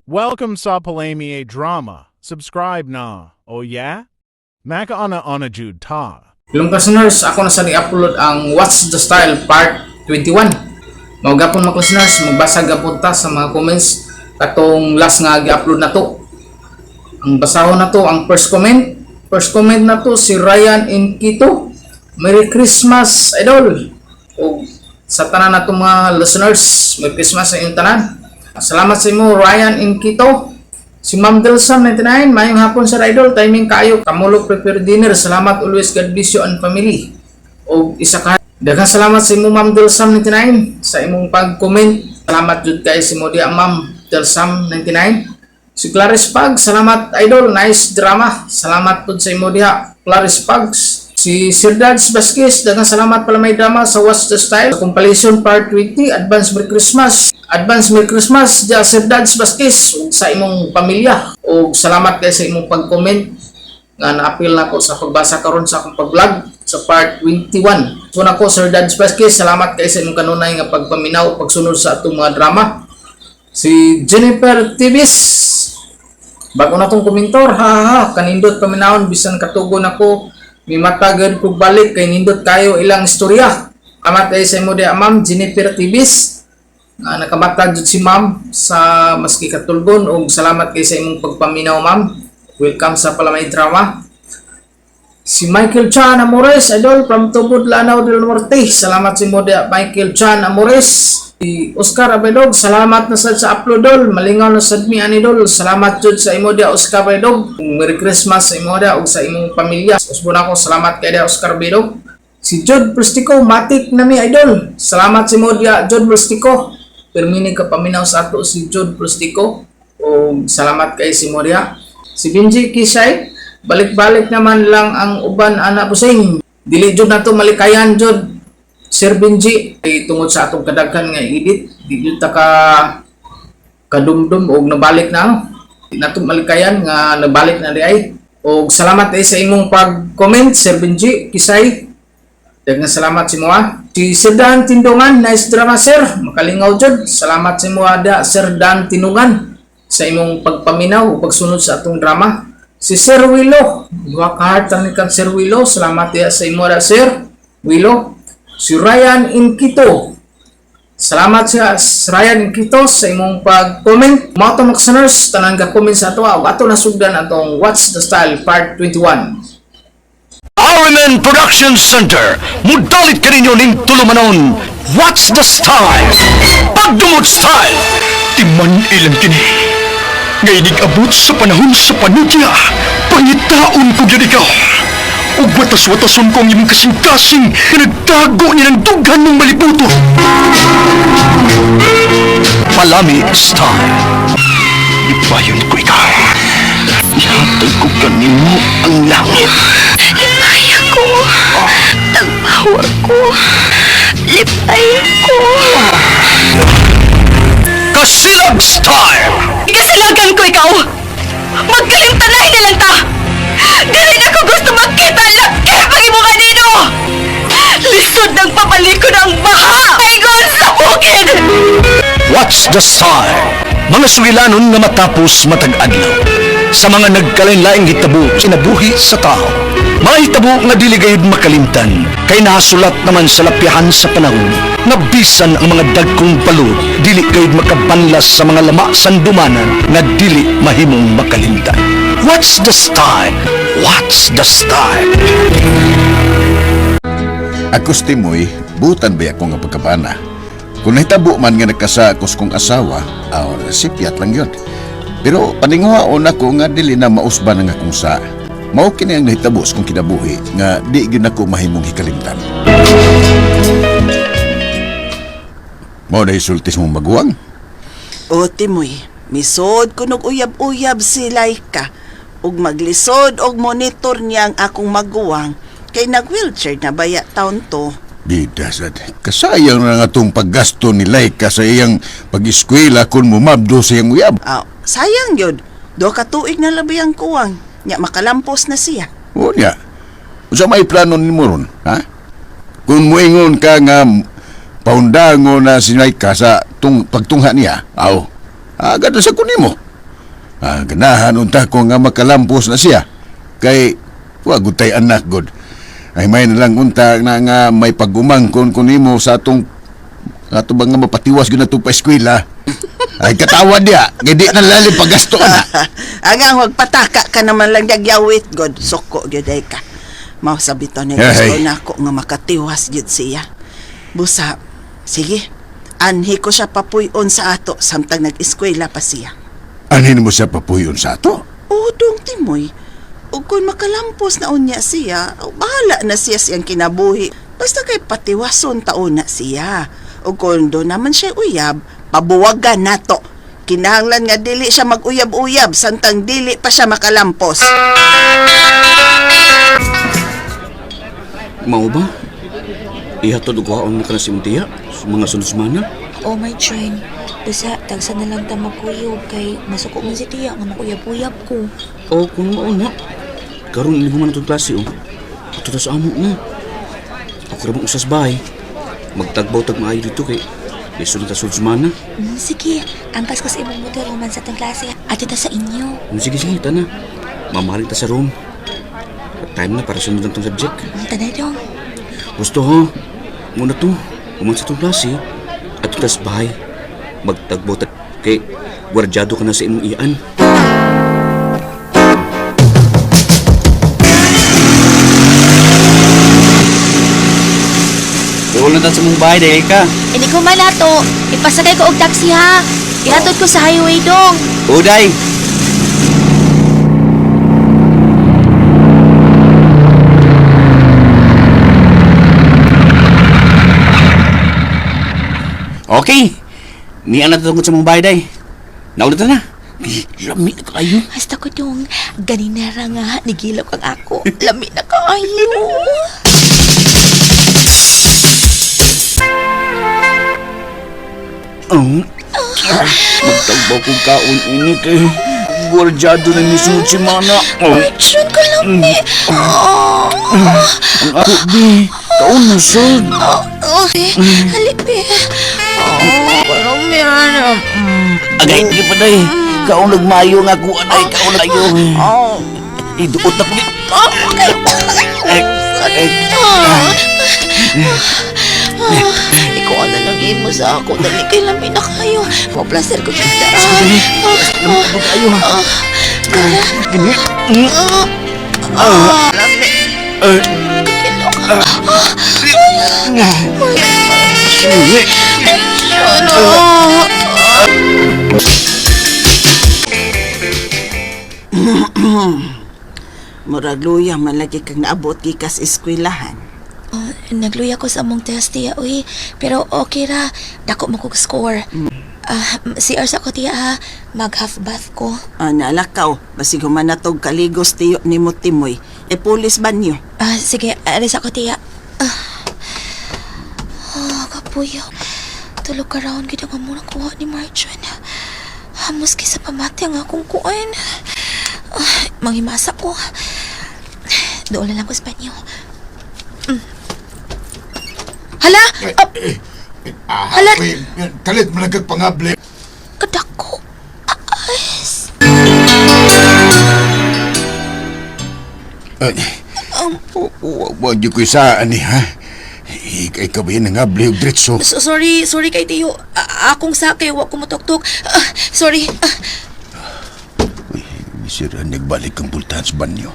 Welcome sa Palami Drama. Subscribe na. Oh yeah? Makaana ana jud ta. Ilong listeners, ako na sa ni-upload ang What's the Style Part 21. Mao gapon, mga listeners, magbasa gapon ta sa mga comments katong last nga gi-upload na to. Ang basahon na to, ang first comment. First comment na to si Ryan Inquito. "Merry Christmas, idol." O sa tanan na mga listeners, Merry Christmas sa inyong tanan. Salamat sa imo, Ryan Inquito. Si Ma'am Delsam 99, "Mayong hapon, Sir Idol, timing kaayo, kamulo prepare dinner. Salamat always, God bless you and family." O isa ka, daghang salamat sa imo, Ma'am Delsam 99, sa imong pag-comment. Salamat jud kay si mo diya, Ma'am Delsam 99. Si Clarice Pag, "Salamat idol, nice drama." Salamat pud sa imo diha, Clarice Pags. Si Sir Dads Vasquez, "Daghang salamat pala may drama sa What's the Style. Compilation Part 20, advance Merry Christmas." Advance Merry Christmas, diya Sir Dads Vasquez, ug sa imong pamilya. Ug salamat kay sa imong pag-comment nga naapil nako sa pagbasa karon sa akong pag-vlog sa part 21. So nako, Sir Dads Vasquez, salamat kay sa imong kanunay nga pagpaminaw, pagsunod sa atong mga drama. Si Jennifer Tibis, bago na tong komentor, "Ha ha ha, kanindot paminawon bisan katugon ako, mimata gud kog balik kay nindot kayo ilang istorya." Salamat kay sa imo diha, Ma'am Jennifer Tibis. Nga nakamata jud si Ma'am sa maski katulgon ug salamat kay sa imong pagpaminaw, Ma'am. Welcome sa Palamay Drama. Si Michael Chan Amores, "Idol from Tubod, Lanao del Norte." Salamat sa imo diha, Michael Chan Amores. Si Oscar Abedog, "Salamat na sad sa upload, dol. Malingaw na sad mi ani, dol." Salamat jud sa imo diha, Oscar Abedog. Merry Christmas sa imo diha ug sa imong pamilya. Usbon ako, salamat kay diha, Oscar Abedog. Si Jod Prestico, "Matik na mi, idol." Salamat sa imo diha, Jod Prestico. Permini ka paminaw sa ato si Jod Prestico. O salamat kay si Moria. Si Benji Kisay, "Balik-balik naman lang ang uban ana, busing." Dili jud nato malikayan jud, Sir Benji, kay tungod sa atong kadaghan nga edit, di jud ta ka kadumdum og nabalik na. Di nato malikayan nga nabalik na di ay. Og salamat ay sa imong pag-comment, Sir Benji Kisay. Daghang salamat sa imo. Si Sir Dan Tindungan, "Nice drama, sir. Makalingaw jud." Salamat sa imo ada, Sir Dan Tindungan, sa imong pagpaminaw o pagsunod sa atong drama. Si Sir Willow, duha ka heart ang kang Sir Willow. Salamat diha sa imo da, Sir Willow. Si Ryan Inquito. Salamat sa Ryan Inquito sa imong pag-comment. Mao to, mga listeners, tanan ka comment sa ato ug ato nasugdan atong What's the Style Part 21. RMN Production Center, mudalit kaninyo ning tulumanon, What's the Style? Pagdumot Style! Timan ilang kini. Nga inig-abot sa panahon sa panudya, pangitaon ko gyud ikaw. Ug watas-watason ko ang imong kasing-kasing nga nagtago ni ng dughan mong malibuto. Palami Style. Ibayon ko ikaw. Ihatag ko kanimo ang langit. Lipay ko. Tagpower ko. Lipay ko. Kasilag Style! Ikasilagan ko ikaw! Magkalimtanay na lang ta! Dili na ko gusto magkita lakip ang imo kanino! Lisod ng pabalikon ang baha! Ingon sa bukid! What's the Style? Mga sugilanon nga matapos matag adlaw. Sa mga nagkalain-laing hitabo kinabuhi sa tao. Mga hitabo nga dili gayud makalimtan kay nasulat naman sa lapyahan sa panahon nga bisan ang mga dagkong balod dili gayud makabanlas sa mga lama sandumanan nga dili mahimong makalimtan. What's the Style? What's the Style? Ako Timoy, butan ba ako nga pagkabana? Kung nahitabo man nga nagkasa ako sa kong asawa, aw, sipyat lang yun. Pero paninguhaon ako nga dili na mausban ang akong sa. Mao kini ang nahitabo sa kong kinabuhi nga di gyud nako mahimong hikalimtan. Mao na isultis mong maguwang. O Timoy, misod kunog uyab-uyab si Laika ug maglisod og monitor niya ang akong maguwang kay nag-wheelchair na baya taon to. Bida sad. Kasayang na nga tong paggasto ni Laika sa iyang pag-eskwela kung mumabdo sa iyang uyab. Ah, sayang yun. 2 ka tuig na labi ang kuwang. Nya makalampos na siya. O niya. Unsa may plano nimo ron, ha? Kung muingon ka nga paundango na si Laika sa tung pagtungha niya, aw. Agad na sa kunimo. Ah, ganahan unta ko nga makalampos na siya. Kay wa gud tay anak gud. Ay may na lang unta na nga may pagumangkon ko nimo sa atong ato bang nga mapatiwas gyud nato pa eskwela. Ay katawa diya, kay di na lalim paggasto na. Agang wag pataka ka naman lang nagyawit god. Soko gyud ay ka. Mao sa bitaw ni gusto Hey. nako nga makatiwas gyud siya. Busa, sige. Anhi ko siya papuy-on sa ato samtang nag-eskwela pa siya. Anin mo siya papuyon sa ato? Oo, dong Timoy. Ug kung makalampos na unya siya, bahala na siya siyang kinabuhi. Basta kay patiwason taon na siya. Ug kung do naman siya uyab, pabuwagan nato. Kinahanglan nga dili siya mag-uyab-uyab santang dili pa siya makalampos. Mao ba? Ihatod og waon mo ka na si Muntia sa mga sunod semana. Oh my train. Busa, tagsa na lang ta magkuyog kay masuko man si tiya nga makuyab-uyab ko. O kung mao na. Karon ini human atong klase oh. Ato ta sa amo na. Ako ra bang usas bahay. Magtagbaw tag maayo dito kay lisod na ta sunod semana. Sige, angkas ko sa imong motor human sa tong klase. Ato ta sa inyo. Sige sige tana. Mamahalin ta sa room. Time na para sunod ang tong subject. Tanay dong. Gusto ho. Muna to. Human sa tong klase. Ato ta sa bahay. Magtagbaw tag kay gwardyado ka na sa imong iyan. Doon na ta sa mong bahay dahil ka. Ini ko man ato. Ipasakay ko og taxi ha. Ihatod ko sa highway dong. Uday! Okay. Niya na tungkol sa mong bahay day. Naulot na. Lami na kayo. Hasta ko dong. Ganina ra nga nigilok ang ako. Lami na kaayo. Oh. Magtagbaw kong kaon ini kay gwardyado na ni sunod si Mana. Oh. Chun ko lami. Oh. Ang ako, bi. Kaon na sud. Oh, eh, halik be. Oh, kalami ana. Agay, di pa day. Kaon nagmayo nga ako, anay. Kaon na kayo. Oh. Iduot na ko. Oh, okay. Ay, ay. Ikaw na lang imo sa ako. Dali kay lami na kayo. Maplacer ko kita. Lami kayo ha. Gini. Lami. Eh. Kilok. Gini. Ano? Murag luya man lagi kang naabot gikas eskwelahan. Oh, nagluya ko sa among test tiya, uy. Pero okay ra. Dako mo kog score. Ah, CR sa ko tiya ha. Mag half bath ko. Ah, nalakaw, basig humanatog kaligos tiyo ni mo Timoy. E pulis banyo. Ah, sige, alis ako tiya. Ah, kapuyo. Tulog ka raon gid ang among nakuha ni Marjon. Hamos kay sa pamati ang akong kuan. Ah, manghimasa ko. Doon na lang ko sa banyo. Hala! Ah, Hala! Kalit mo lang kag pangable. Kadako! Aas! Ay, wa gyud ko isa ani ha. Ikay ka ba yan ang able og diretso? So, sorry, sorry kay Tiyo. Akong sakay, wa ko mutoktok. Ah, sorry. Ah, Uy, sir, nagbalik ang pultahan sa banyo.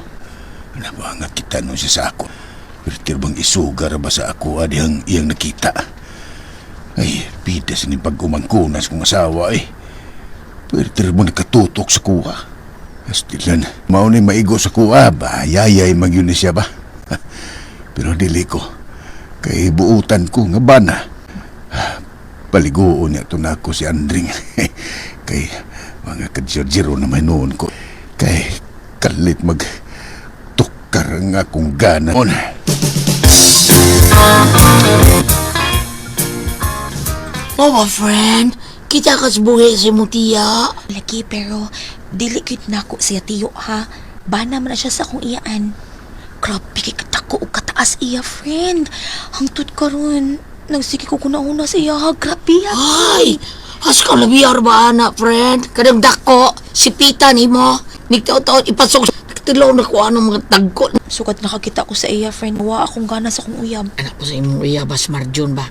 Nabangat kita nun siya sa ako. Pero tirbang isugar ba sa ako adihang iyang nakita. Ay, pitas ni pag-umangkunas kong asawa eh. Pero tirbo nakatutok sa kuha. Astilan, mao ni maigo sa kuha ba? Yayay magyun ni siya ba? Pero dili ko. Kay buutan ko nga bana. Paliguon niya ito na ako si Andring. Kay mga kadyerjero na may noon ko. Kay kalit mag tukar ang akong gana. On. Oh, friend. Kita kas buhi si Mutia. Lagi pero dili gyud nako siya tiyo ha. Bana man na siya sa akong iyaan. Grabe kay katako og kataas iya friend. Hangtod karon nagsige ko kunauna sa iya ha. Grabe ha. Ay, As ka labi ba ana, friend? Kanang dako, sipitan imo. Nigtaw-taon ipasok. Tilaw na ko anong mga tagko. Sukad nakakita ko sa iya, friend. Wa akong gana sa akong uyab. Anak ko sa imong iya ba, si Marjun ba?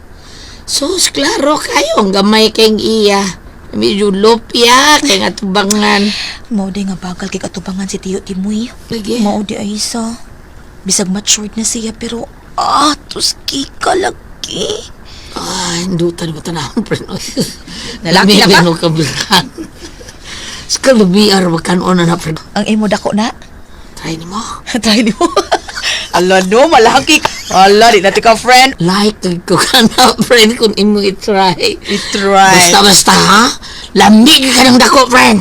Sus, klaro kayo. Ang gamay kayong iya. Medyo lupya, kay nga tubangan. Mao di nga bagal kay katubangan si Tiyo Timoy. Lagi. Mao di ay isa. Bisag matured na siya pero tuski ka lagi. Ay, indutan mo tanahon, friend. Nalaki na ka? May kabilan. Sa kalubiar, magkanon na na, friend. Ang imo dako na. Try ni mo. Try ni mo. Ala no, malaki. Ala, di na ka friend. Like ko ka na, friend, kung imo i-try. I-try. Basta, basta, ha? Lamig ka ng dako, friend.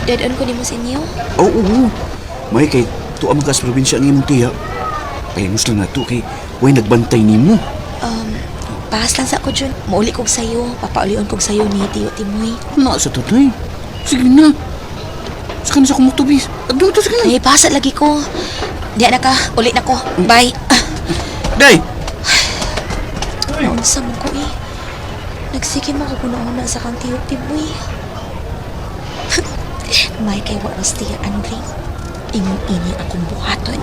Dead on ko nimo sa inyo. Oo, oo. May kay tuwa man ka sa probinsya ang imong tiya. Pahingus lang na to kay way nagbantay nimo. Paas lang sa ako, Jun. Mauli kog sayo. Papaulion kog sayo ni Tiyo Timoy. Na sa tatay. Sige na. Saka na sa kumutubis. Adto to sige na. Ay, pasa lagi ko. Diya na ka. Uli na ko. Bye. Day. Naunsa mo ko eh. Nagsige mo ko kuna-una sa kang Tiyo Timoy. May kay waras tiya Andre. Ingon ini akong buhaton.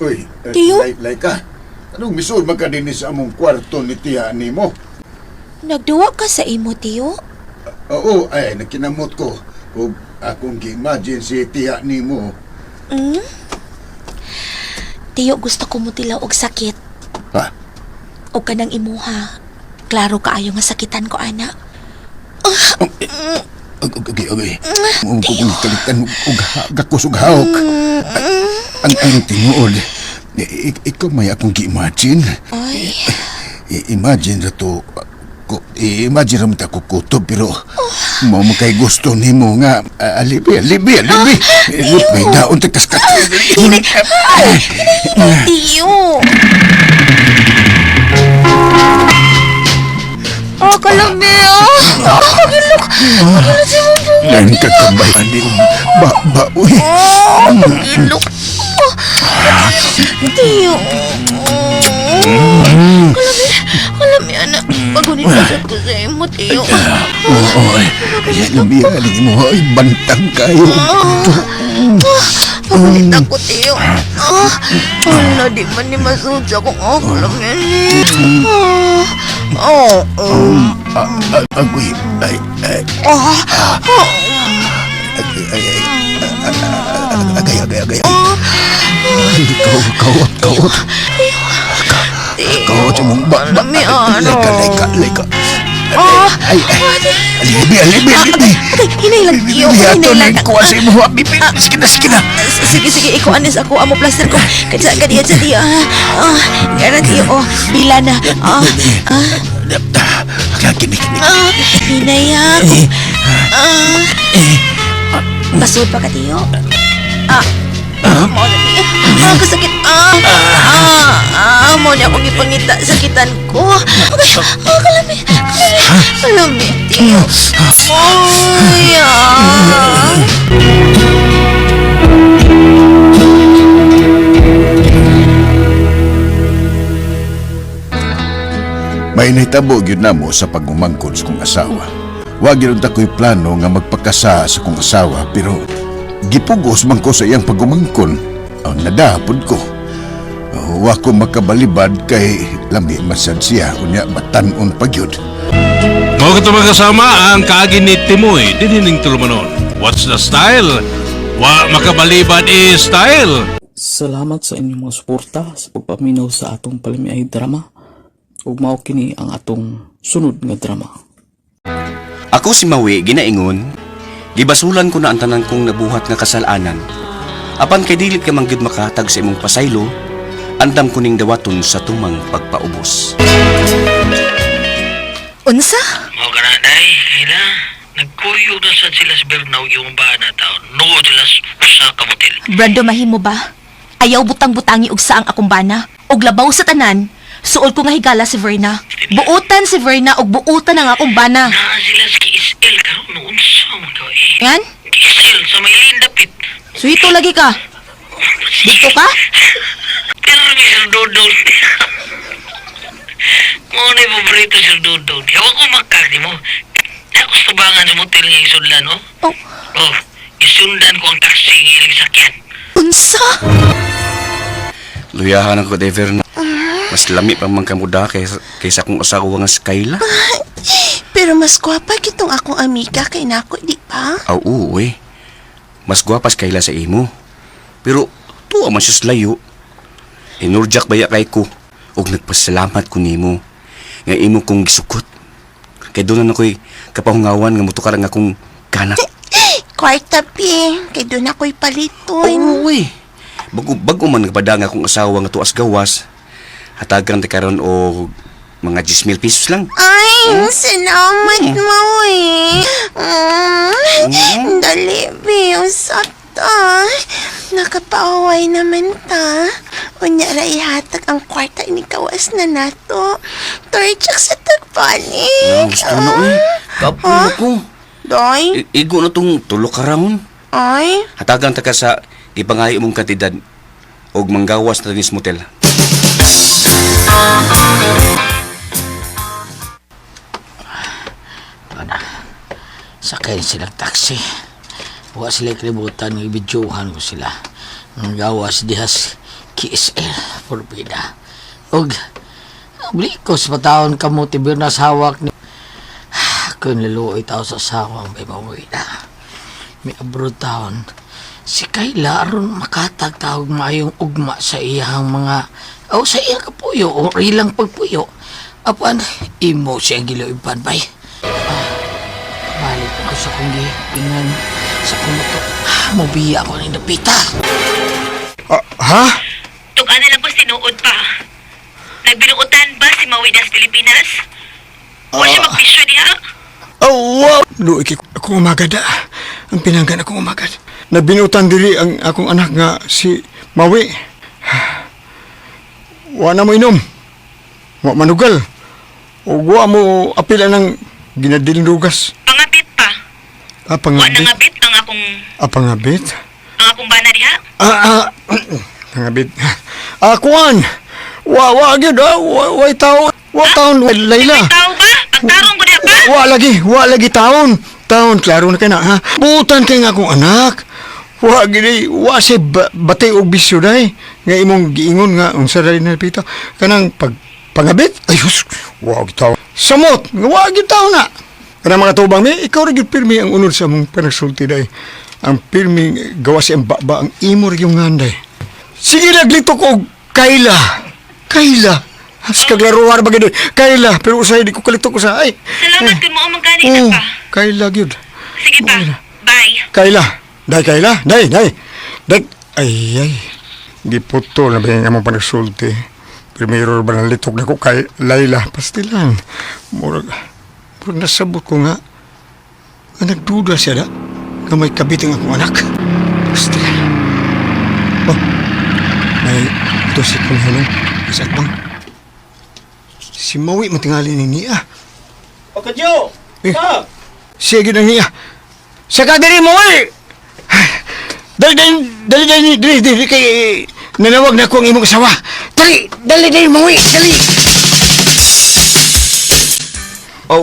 Uy, eh, Tiyo? Laika. Anong misud man ka dinhi sa among kwarto ni tiya nimo? Nagduwa ka sa imo, Tiyo? Oo, ay, nagkinamot ko. Ug akong gi-imagine si tiya nimo. Tiyo, gusto ko mo tilaw og sakit. Ha? Og kanang imuha. Klaro kaayo nga sakitan ko, ana. Okay, okay. Mo ko kung kalitan og gakos og hawk. Ang tinuod, ikaw may akong gi-imagine. Ay, Imagine ra to ko, imagine ra man ta ko kutob pero mao man kay gusto nimo nga alibi alibi alibi. May daon ta kaskat. Hinay, Tiyo! Oh, kalami, oh! Oh, pagilok! Pagilok si mong Lan kakambay ani ba ba uy. Oh, pagilok! Oh, Tiyo! Kalami, kalami, anak. Pagunit ko sa imo, Tiyo. Oo, ay, labi ali mo ay bantang kayo. Pagunit ako, Tiyo. Ah, ala, di man ni masuod sa akong oh, kalami. Ah, oh, oh. Agoy, ay ay Ah, ay ay ay agay agay agay. Ay, kaw kawot kawot. Kawot sa mong ba ba. Kalami, ano? Laika laika laika. Ah, Ay ay. Alibi alibi alibi. Atay, hinay lang, Tiyo. Ato Hinay na lang. kuha sa imo bibi. Sige na sige na. Sige, sige, ikaw anis ako. Amo plaster ko. Kadya, kadya, kadya. Ah, ah, Tiyo. Oh, bila na. Ah, ah, Kini kini. ah, hinay ako. Ah. Pasod pa ka, Tiyo. Ah, mo na, Tiyo. Ah, kasakit. Ah, ah, ah, mo na akong ipangita. Sakitan ko. Okay, ah, kalami, kalami, kalami, Tiyo. Ay, ah. May nahitabo gyud namo sa pagumangkon sa kong asawa. Wa gyud unta ko'y plano nga magpakasa sa kong asawa pero gipugos man ko sa iyang pagumangkon. Ang nadapod ko. Wa ko makabalibad kay lami masad siya unya batan-on pa gyud. Mao kato mga kasama ang kaagi ni Timoy dinhining tulumanon. What's the style? Wa makabalibad is style. Salamat sa inyong mga suporta sa pagpaminaw sa atong palamiay drama ug mao kini ang atong sunod nga drama. Ako si Mawi ginaingon. Gibasulan ko na ang tanan kong nabuhat nga kasalanan. Apan kay dili ka man gyud makahatag sa imong pasaylo, andam ko ning dawaton sa tumang pagpaubos. Unsa? Mao ka na, day. Kaila. Nagkuyo na sad sila sa Bernau yung bana taon. Nuod sila sa usa ka motel. Brando mahimo ba? Ayaw butang-butangi og saang akong bana. Og labaw sa tanan. Suol ko nga higala si Verna. Buotan si Verna og buotan ang akong bana. Naa sila sa KSL karon noon sa man ka eh. Yan? Diesel sa may lindapit. Suito lagi ka. Dito ka? Pero ni Sir Dodong. Mo na yung paborito Sir Dodong. Hawa ko makak mo. Ako sa tubangan sa motel nga isudlan, oh. Oh, Oh, isundan ko ang taxi nga ilang sakyan. unsa? Luyahan ako, Dever. Na. Mas lami pa man kamuda kaysa kung asawa nga si Kayla. Pero mas gwapa kitong akong amiga kay nako, di ba? Aw, oo, eh. Mas gwapas Kayla sa imo. Pero tuwa man siya sa layo. Inurjak baya kay ko. Og nagpasalamat ko nimo. Nga imo kong gisukot. Kay doon na ako'y kapahungawan nga mutukar ang akong kanak. Kwarta, pi. Kay doon ako'y paliton. Oo, eh. Bago, bago man nagpada nga akong asawa nga tuas gawas. Hatagan ta karon og mga 10,000 pesos lang. Ay, salamat mo eh. Dali, pi. Usap ta. Nakapaaway naman ta. Unya ra ihatag ang kwarta inikawas na nato. Torchak sa tagbalik. Na, gusto na, uy. Kapoy na ko. Doy? Igo na tong tulo ka ramon. Ay? Hatagan ta ka sa gipangayo mong kantidad og manggawas na dinis motel. Ana. Sakay na silang taxi. Wa sila kalibutan nga ibidyohan ko sila. Ang gawas dihas KSL Forbida. Og blikos patawon kamo ti Bernas hawak ni kun liluoy tao sa asawa may mauwi na. May abroad taon. Si Kayla aron makatag tawag maayong ugma sa iyang mga o sa iyang kapuyo o ilang pagpuyo. Apan imo siya ang giluipan bay. Balik ako sa kong giingan sa kong moto. Mobiya ako ng napita. Ha? Tugan na lang ko sinuod pa. Nagbinuutan ba si Maui das Pilipinas? Wa siya magpisyo diha? Oh, wow! Luoy kay akong umagad ah. Ang pinanggan akong umagad. Nabinutan diri ang akong anak nga si Mawi. Wa na mo inom. Wa manugal. O wa mo apila ng ginadildugas. Pangabit pa. Ah, Wa pangabit. nangabit ang akong Ah, pangabit. ang akong bana diha. Ah, ah, pangabit. Ah, kuan. Wa, wa, gyud ah. Wa, wa tao. Wa taon, wa, Layla. Tao ba? Pagtarong ko diha pa. Wa lagi taon. Taon, klaro na kay na, ha? Buutan kay nga akong anak. Wa gini, wa si batay og bisyo day. Nga imong giingon nga unsa day na pita. Kanang pag pangabit, ayos, wa gyud taon. Samot, nga wa gyud taon na. Kanang mga tubang mi, ikaw ra gyud pirmi ang unod sa among panagsulti day. Ang pirmi gawa si ang baba ang imo ra gyud nganday. Sige naglitok og Kayla. Kayla. Has kaglaruar ba gyud? Kayla, pero usay di ko kalitok ko sa ay. Salamat kun mo ang gani Oh, pa. Kayla gyud. Sige pa. Bye. Kayla. Day Kayla, day, day. Day. Ay ay. Giputo na ba yung among panagsulti. Primero ba nang litok na ko kay Layla. Pastilan. Murag, murag nasabot ko nga. Nga nagduda siya da. Nga may kabit ang akong anak. Pastilan. Oh, may ito si Kunhelong. Sa atbang. Si Maui matingali ni Nia. O kadyo! Eh, siya gid ang niya. Sa kadiri mo eh! Dali, dali, dali, dali, dali, dali, kay nanawag na ko ang imong asawa. Dali, dali, dali, Maui, dali! O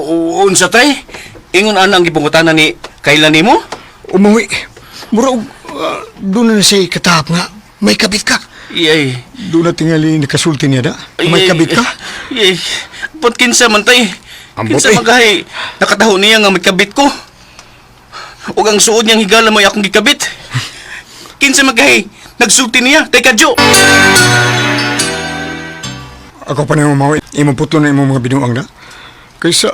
unsa tay? Ingon ana ang gipangutana ni Kayla nimo? Umuwi. Mura, og, doon na siya katahap nga. May kabit ka. Iyay. Doon na tingali nakasulti niya da. May Ay, kabit ka. Ay, Ba't kinsa man tay? Ambot, Kinsa eh. man gahay nakataho niya nga may kabit ko. Ug ang suod niyang higala mo akong gikabit. Kinsa man gahay nagsulti niya tay kadyo. Ako pa na yung Maui. Imong putlo na imong mga binuang da. Kaysa,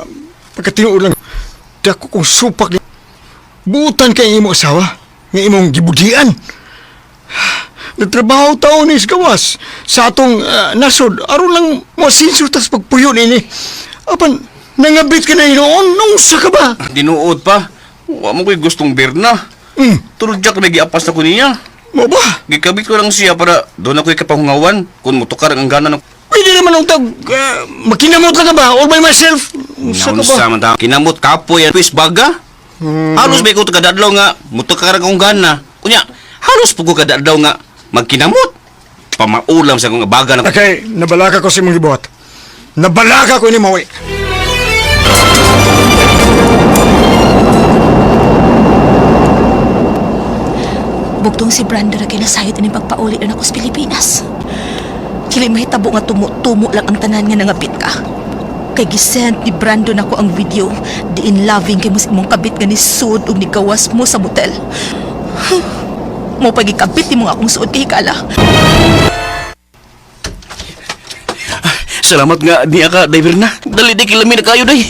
pagkatinuod lang, dako kong supak ni... Buutan kay imong asawa, nga imong gibudian. Nagtrabaho taon ni sa gawas sa atong nasod, aron lang mo tas pagpuyo nini. Apan, nangabit ka na hinoon, nung sa ka ba? Dinuod pa. Wa mo ko'y gustong birna. Tulad Jack may giapas na ko niya. Mo ba? Gikabit ko lang siya para doon ako'y kapahungawan kung mutukar ang gana ng Pwede naman ang tag, makinamot lang ka ba? All by myself? Unsa ka ba? Naunsa man ta. Kinamot kapoy ang pwis baga. Halos ba ko kadadlaw nga muto ka kong gana. Unya, halos po ko kadadlaw nga magkinamot. Pamaulam sa akong abaga na. Okay, nabalaka ko sa imong gibuhat. Nabalaka ko ni Maui. Bugtong si Brando na kinasayot ining pagpauli na ako sa Pilipinas. Dili mahitabo nga tumo-tumo lang ang tanan nga nangabit ka. Kay gisend ni Brando nako ang video diin loving kay mo sa imong kabit nga ni suod ug nigawas mo sa motel. Mo pagikabit nimo nga akong suod kay hikala. Salamat nga niya ka, driver na. Dali di kilami na kayo day.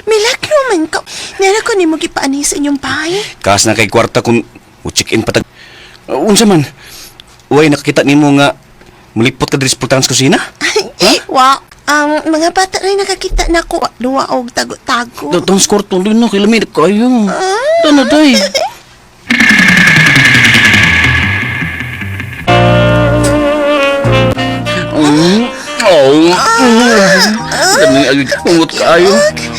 Milagro man ko. Nara ko nimo gipaani sa inyong bahay. Kas na kay kwarta kung check-in patag. Unsa man? Uy, nakakita nimo nga mulipot ka diri sa pultahan sa kusina? Wa, ang mga bata rin nakakita na ko duwa og tago-tago. Datang sa kwarto din na kilami na kayo. Tana day. Oh. Dami ayo ungot kaayo.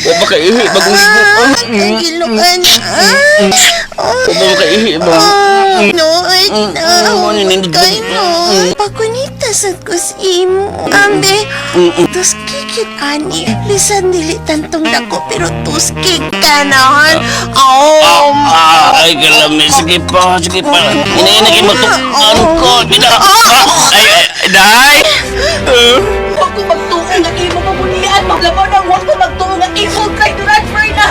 Wa ba ka ihi bagong ligo ka? Ang gilukan. Wa ba ka ihi ba? No, ay na. Kay no. Pakunita sad ko sa imo. Ambe, tuskikit ani. Bisan dili tantong dako pero tuskik ka nahan. Oh. Ay, kalami. Sige pa, sige pa. Inaina kay matukan ko. Bida. Ay, ay, day! Huwag ko magtuo nga imo mamulian. Maglabaw na huwag ko magtuo nga imo kay transfer na.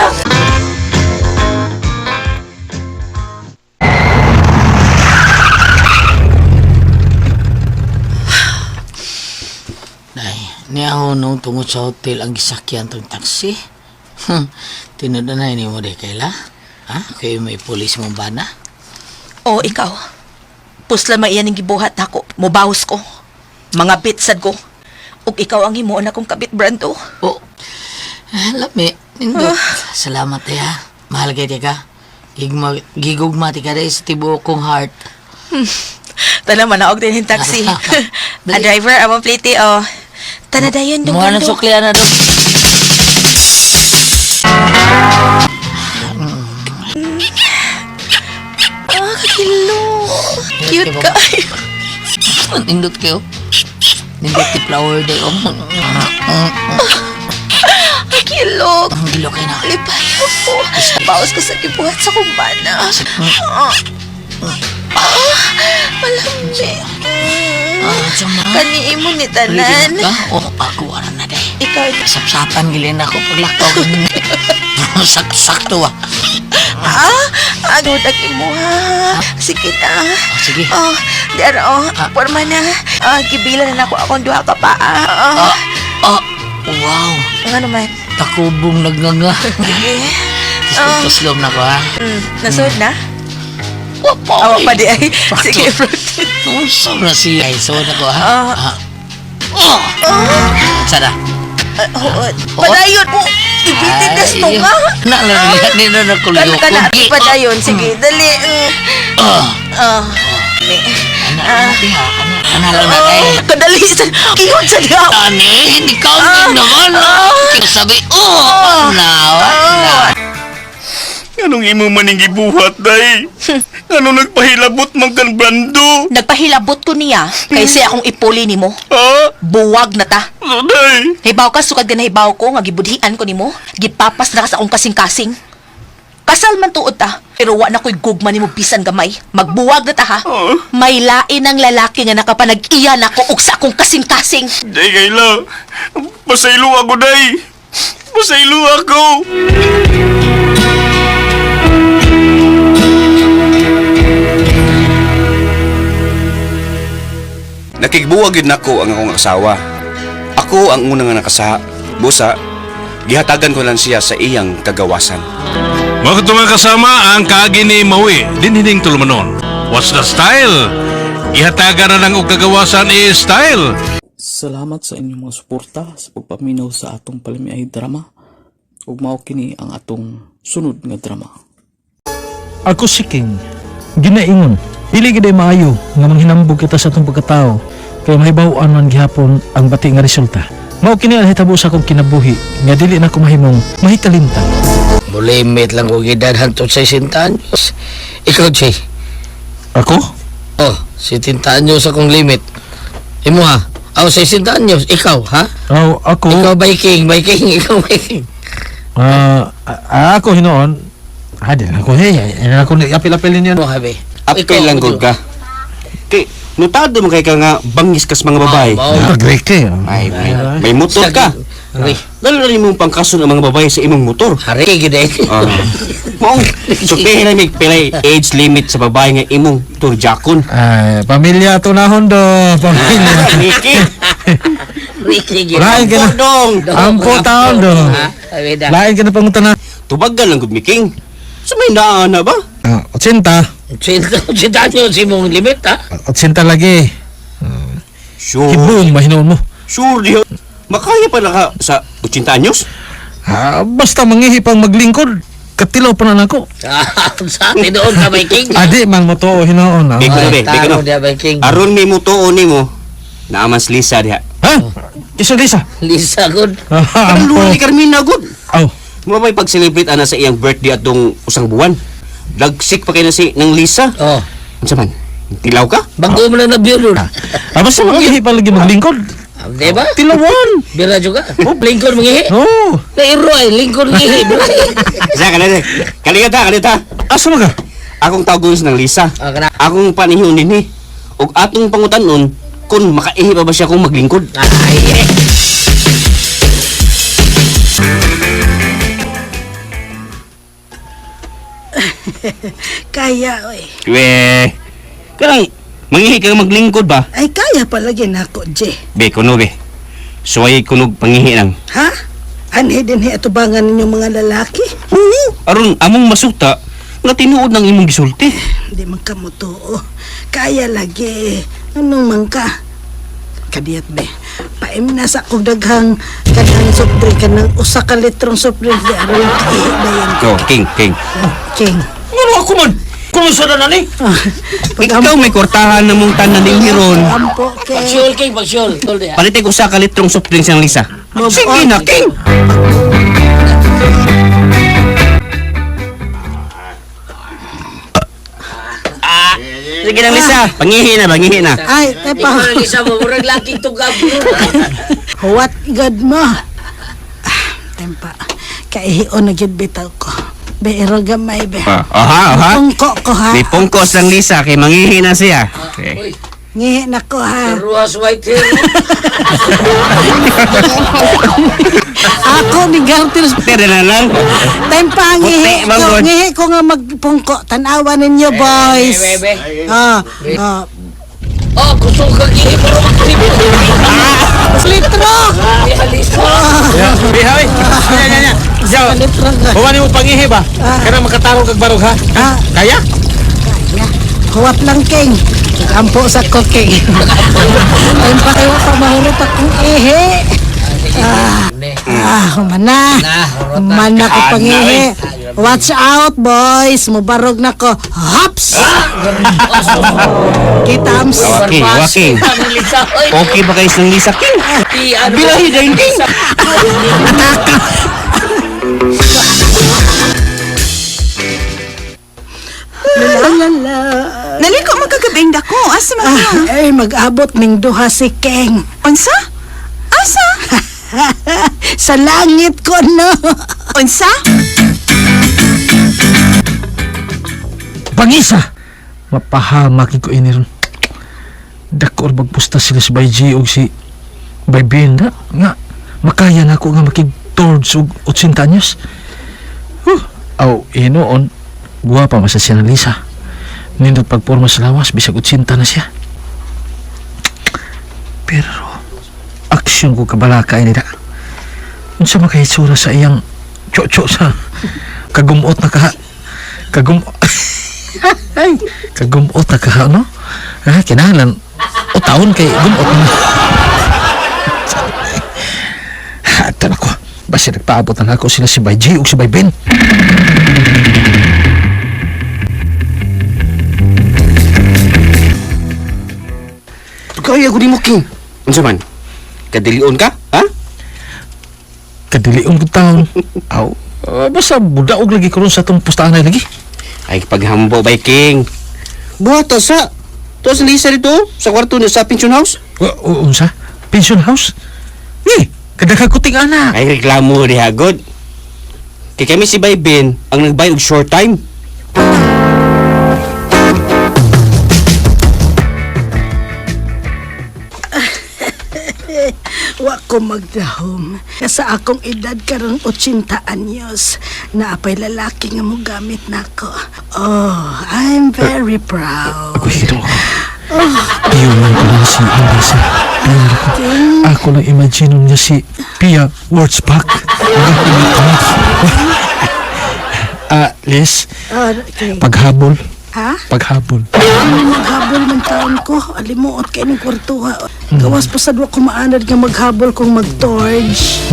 Day, niya nung tungod sa hotel ang gisakyan tong taxi. Tinud na ni mo day kaila. Ha? Kayo may pulis mong bana? O ikaw. Pusla man iyan ang gibuhat nako. Mubawos ko. Mga bitsad ko. Ug ikaw ang himuon akong kabit, Brando. Oh, lami. Nindot. Salamat eh ha. Mahal kay ka. Gigma, gigugma ti ka day sa tibuok kong heart. Tala manaog din yung taxi. A driver, among plate oh. Tana dayon dong. Mukha ng Brando. suklian na dong. Ah, kakilo. Cute ka. Nindot kayo. Nindot ti flower day. Oh. Kakilo. Ang gilo kayo na. Lipay ako. Bawas ko sa gibuhat sa kumbana. Ah, malamig. Ah, sama. Kani imo ni tanan. Ulitin ka? Oh, ako wala na day. Ikaw, Sapsapan gilin ako paglakaw. Sak-sakto ah. ah, agod ang imo ha. Sige na. Oh, sige. Oh, diara oh, porma na. Ah, gibila na nako akong duha ka pa. Ah, Ah, ah, wow. nga naman. Takubong nagnganga. Sige. Ah. Tuslom na ko ha. Nasuod na? Wapo. Awa pa di ay. Sige, practice. Tuslom na siya. Ay, suod na ko ha. Ah. Ah. Oh! Sana. Oo. Padayon po. Ibitin na sa tunga. Na lang ni na na Kana kuliyo. kana padayon. Sige, dali. Ah. Ah. Mi. Ana na ti ha. Ana ana lang na kay. Oh, kadali sa kihot sa diha. Ani, hindi counting naman. Sabi, oh, na, na. Anong imo maning gibuhat, day? Anong nagpahilabot man kan Brando? Nagpahilabot ko niya kay siya akong ipuli nimo. Ha? Buwag na ta. Day! Hibaw ka sukad ka na hibaw ko nga gibudhian ko nimo. Gipapas na ka sa akong kasing-kasing. Kasal man tuod ta, pero wa na ko'y gugma nimo bisan gamay. Magbuwag na ta ha. Oh. May lain ang lalaki nga nakapanag-iya nako og sa akong kasing-kasing. Day, Kayla. Pasaylo ako, day. Pasaylo ako. Nakigbuwag yun nako ang akong asawa. Ako ang unang nga nakasaha. Busa, gihatagan ko lang siya sa iyang kagawasan. Mga mga kasama ang kaagi ni Maui, dinhining tulumanon. What's the style? Ihatagan na lang og kagawasan i style. Salamat sa inyong mga suporta sa pagpaminaw sa atong palamiay drama. Ug mao kini ang atong sunod nga drama. Ako si King. Ginaingon, dili gid ay maayo nga manghinambog kita sa atong pagkatao kay mahibaw-an man gihapon ang bati nga resulta. Mao kini ang hitabo sa akong kinabuhi nga dili na ko mahimong mahikalimtan. Mulimit lang ko gidad hantod sa 60 anyos. Ikaw, Jay. Ako? Oh, 70 anyos akong limit. Imo ha? Oh, 60 anyos. Ikaw, ha? Oh, ako. Ikaw, biking, biking, ikaw, biking. Ako hinoon. Ah, di na ako hey. Ay, na ako apil-apilin yun. Mo, habi. Apil lang gud ka. Kay notado mo kay ka nga bangis kas mga babae. Ah, Greke. Ay, may motor ka. Lalo na rin mong pangkason ang mga babae sa imong motor. Hari, gid eh. Maong, sultihin na may pilay age limit sa babae nga imong turjakon. Ay, pamilya to na hondo, pamilya. Niki. Ricky, gid. Lain ka na. Dong. Ampo taon do. Lain ka na pangutana. Tubagan lang gud miking. Sa may naa na ba? Ah, 80. 80, 80 anyos imong limit, ha? 80 lagi. Sure. Hibong mahinoon mo. Sure diho. Makaya pa na ka sa 80 anyos? Ah, basta mangihi pang maglingkod. Katilaw pa na nako. Sa tinuod ka, biking. Adi man mo to hinoon. Ah. Biko na be, biko na. Taro dia, biking. Aron may mutuo nimo. Naaman si Lisa diha. Ha? Isa Lisa. Lisa, good. Ah, Ang ampo. luha ni Carmina gud. Aw. Mo may pag-celebrate ana sa iyang birthday atong usang buwan. Dagsik pa kay na si nang Lisa. Oh. Unsa man? Tilaw ka? Bago mo lang nabiyod. Ah, basta mangihi pa lagi maglingkod. Di ba? Tilawan. Bira juga. Oh, lingkod mangihi. Oh. Nairo ay lingkod mangihi. Bira. Sa kanila. Kalingat ha, kalingat ha. Asa man ka? Akong tawgon sa nang Lisa. Ah, kana. Akong panihon dinhi. Ug atong pangutanon kung makaihi pa ba siya kung maglingkod. Ay, eh. Kaya, oy. We. Kanang mangihi ka maglingkod ba? Ay, kaya palagi na ako, Jay. Be kuno be. Suway kunog pangihi nang. Ha? Anhi din hi atubangan ninyong mga lalaki? Oo. Aron among masuta nga tinuod ng imong gisulti. Hindi man ka mo tuo. Kaya lagi. Anong man ka? Kadiyat be. Paim na sa kong daghang kanang soft drink, kanang usa ka litrong soft drink. Di aron kaihi dayan. Oh, king, king. King. Ngano ako man? Kumusta na nani? Ah, Ikaw may kwartahan na mong tanan ning hiron. Ampo, King. Pagsyol, king, pagsyol. Tol diha. Palitin ko sa kalitrong soft drinks ng Lisa. Sige na, king. Sige na, Lisa. Pangihi na, pangihi na. Ay, tepa. Ikaw na Lisa mo, murag laki tugab. What God mo? Ah, tempa. Kaihion na gyud bitaw ko. Beero gamay be. Ah, aha, aha. Pungko ko ha. May pungkos lang Lisa kay mangihi na siya. Okay. Ngihi na ko ha. Ruas white hair. Ako ni Garters. Pero na lang. Tempa ngihi Puti, ko. manggod. Ngihi ko nga magpungko. Tanawa ninyo boys. Be, be. Ah, ah. Oh, kusog ka gihi pero magsilip. Litro. Lisa. Bihaw eh. Nya nya nya. Sa litro ka. Huwag mo pangihi ba? Kana makatarong kag barog ha? Ah, Kaya? kaya. Huwat lang king. Ampo sa ko king. Tempa kayo pa mahurot akong ihi. Ah, ah, humana. Humana ko pangihi. Watch out, boys. Mubarog na ko. Hops! Kitams. Okay, okay. Okay ba kayo ng Lisa King? Bilahi din, King. La la la. Naliko man kagabing dako. Asa man ka? Ah, eh, mag-abot ning duha si King. Unsa? Asa? Sa langit ko, no? Unsa? Pangisa. Mapahamak ko ini ron. Dako or magpusta sila si Bay G og si Bay Ben na nga makaya na ako nga makig towards og 80 anyos. Huh. Aw, hinoon guwapa man sa siya na Lisa. Nindot pagporma sa lawas bisag 80 na siya. Pero aksyon ko kabalaka ini da. Unsa man kay itsura sa iyang tso-tso sa kagumot na kaha. Kagum Ay, kagumot na kaha, no? Ha, kinahanglan o taon kay gumot na. Hatan ako. Basta nagpaabot na ako sila si Bay G ug si Bay Ben. Kaya ko di mo, King. Unsa man? Kadilion ka? Ha? Kadilion ko taon. Aw, Basta budaog lagi karon sa atong pustahan lagi. Ay, paghambo bay King. Buhata sa to sa Lisa dito sa kwarto niya sa pension house. Unsa? Pension house? Eh, kadaghan ko ting ana. Ay reklamo diha god. Kay kami si Bay Ben ang nagbayad og short time. Wa ko magdahom. Sa akong edad karong 80 anyos, naapay lalaki nga mogamit nako. Oh, I'm very proud. Ako hiro. Piyuman ko lang si Lisa. Piyuman ko. Ako lang imagine niya si Pia Wurtzbach. Liz, Oh, okay. paghabol. Ha? Paghabol. Ano maghabol ng taon ko? Alimuot kay ning kwartuha. Gawas pa sad wa ko maanad nga maghabol kung magtorge.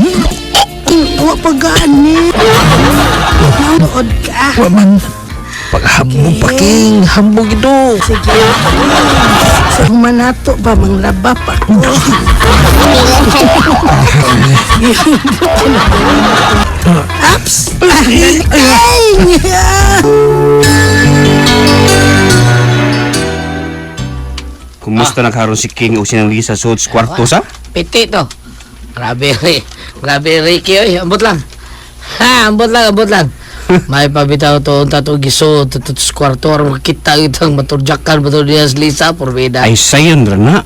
Wa pa gani. Nood ka. Wa man. Paghambog pa, King. Hambog ito. Sige. Sa humanato ba, manglaba pa ko. Aps! Ay! Kumusta na karon si King o sinang Lisa sa kwarto sa? Piti to. Grabe, Ri. Grabe, Ricky, oy. Ambot lang. Ha, ambot lang, ambot lang. May pabitaw to, tato giso, to kwarto, aron makita itang maturjakan, matur niya sa Lisa, porbida. Ay sayon ra na.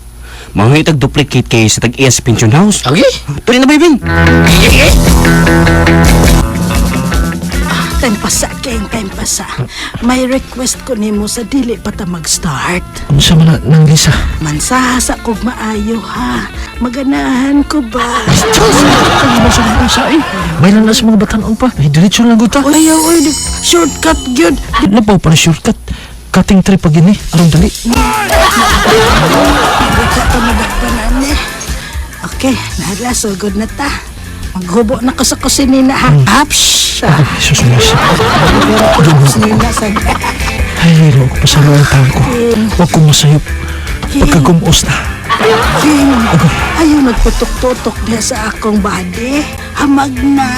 Mga itag duplicate kay sa tag-iya sa pension house. Okay. Tuloy na bay Ben. Time pasa, King, time pasa. May request ko nimo sa dili pa ta mag-start. Unsa man na nang Lisa? Mansasa kog maayo ha. Maganahan ko ba? Ang ba sa mga unsa eh? May lang na sa mga batanon pa. Ay, diretso lang gud ta. Ayaw, oy, shortcut gyud. Labaw pa na shortcut. Cutting tree pag ini. Aron dali. Buka ta madakpan ani. Okay, nahala, sugod na ta. Maghubo na ko sa kusinina ha. Aps! Ay, sus mo. Kusinina sa... Ay, hiro ko pasalo ang tao ko. Huwag kong masayop. Pagkagumos na. King, ayaw nagputok-tutok diha sa akong body. Hamag na.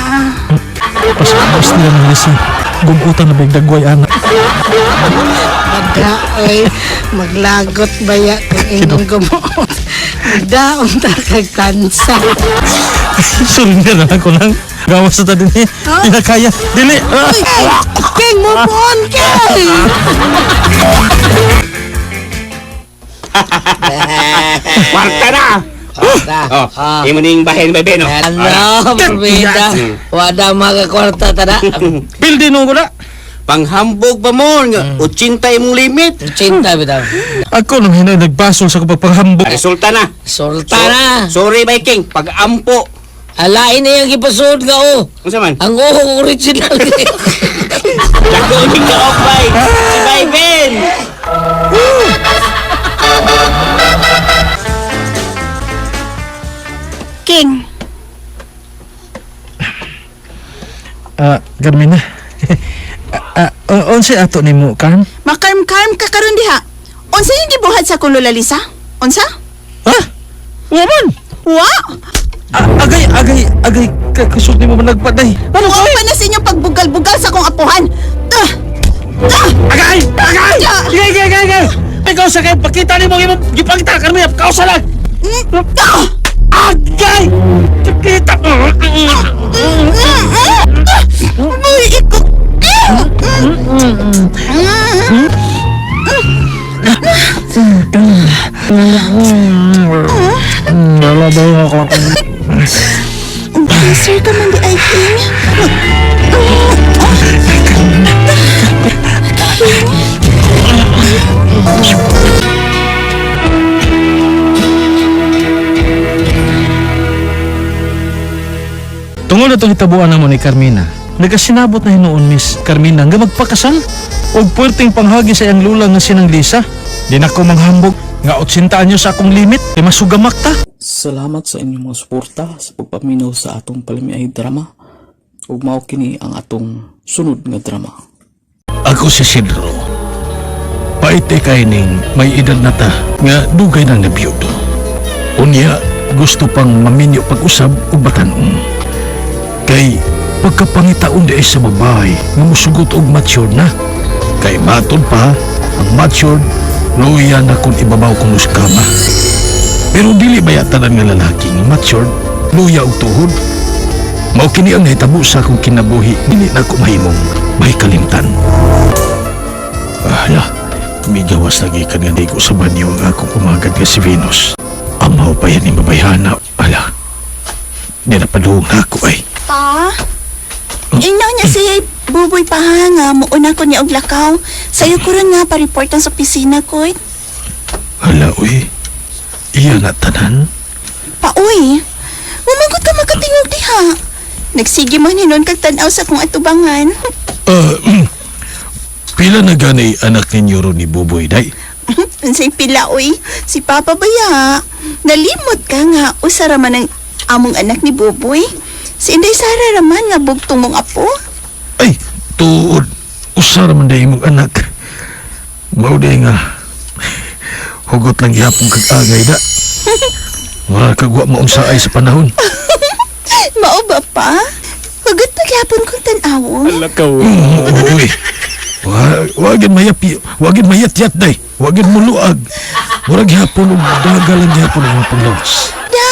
Pasapos nila ng Lisa. Gumutan na bigdag dagway, anak. Magda, oy, maglagot baya kung inyong gumuot. Magdaon ta kag tansa. Surrender na lang ko lang. Gawas na ta din eh. Di na kaya. Dili. Ah! Uy, King, move on, King! Kwarta na. Oh, imo ning bahin bay Ben. oh. Ano, porbida. Wada mga kwarta tada. Pildi no ko na. Panghambog pa mo nga 80 imong limit. 80 bitaw. Ako nang hinay nagbasol sa pagpanghambog. Resulta na. Resulta na. Sorry bay King, pag-ampo. Alain na yung gipasod nga oh. Unsa man? Ang uho original. Dako ning kaok bay. Si Bay Ben. King, Carmina. Unsa ato nimo, Carm? makarm-karm ka karon diha. Unsa yung gibuhat sa akong Lola Lisa? Unsa? Ha? Wa man. Wa? Agay, agay, agay, kusog nimo managpaday. Ano Wa pa na sa inyong pagbugal-bugal sa akong apuhan. Ah! Ah! Agay! Agay! Ya! Agay, agay, agay, agay! Ikaw sa kay pakita nimo imong gipangita Carmina, kausa lang. Ah! Agay! Kita. Uy, ikaw. Sir ka man di ay King. Tungod atong hitabuan namo ni Carmina, nagasinabot na hinuon Miss Carmina nga magpakasal og puwerteng panghagi sa iyang lula nga sinang Lisa. Di na ko manghambog nga 80 anyo sa akong limit, kay masugamak ta. Salamat sa inyong mga suporta sa pagpaminaw sa atong palamiay drama ug mao kini ang atong sunod nga drama. Ako si Sidro. Paite kay ning may edad na ta nga dugay nang nabiyudo. Unya gusto pang maminyo pag-usab og batan-ong. Kay Pagkapangitaon di ay sa babae nga musugot og mature na. Kay matod pa, ang matured, luya na kung ibabaw kung kama. Pero dili ba tanan nga lalaki nga matured, luya og tuhod? Mao kini ang nahitabo sa akong kinabuhi, dili na ko mahimong may kalimtan. Ala, migawas lagi kan nga ko sa banyo ang akong umagad nga si Venus. Amaw pa yan ni mabayhana. Ala, di na paduong na ako ay. Pa? Inaw niya siya buboy pa ha nga muuna ko niya og lakaw. Sayo ko ron nga pa-report ang sa opisina ko. Hala, uy. Iya na tanan. Pa uy, umangkot ka makatingog diha. Nagsige man hinon kag tan-aw sa kong atubangan. Pila na gani anak ninyo ron ni Buboy, day? Unsay pila uy, si Papa baya. Nalimot ka nga usa ra man ang among anak ni Buboy. Si Inday Sara raman nga bugtong mong apo. Ay, tuod. Usa ra man day imong anak. Mao day nga. Hugot lang gihapon kag agay da. Mura kag wa maunsaay sa panahon. Mao ba pa? Hugot pagyapon kong tan-awon. Uy. Wagin mayapi, wagin mayatyat day. Wagin muluag. Mura gihapon og daga lang gihapon ang mga panglawas. Da.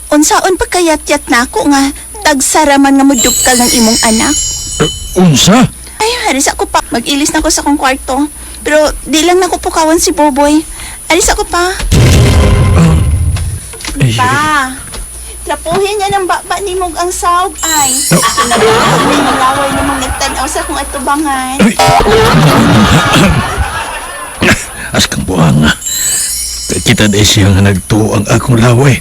Unsaon pa kayatyat nako nga tagsara man nga mudupkal ng imong anak. Unsa? Ay, aris ako pa. Mag-ilis na ko sa kong kwarto. Pero di lang nako pukawan si Boboy. Aris ako pa. Ay, Pa. Trapuhin niya ng baba ni Mog ang sawg ay. Kinabuhat na imong laway namang nagtanaw sa kong atubangan. As kang buang. Kita day siya nga nagtuo ang akong laway.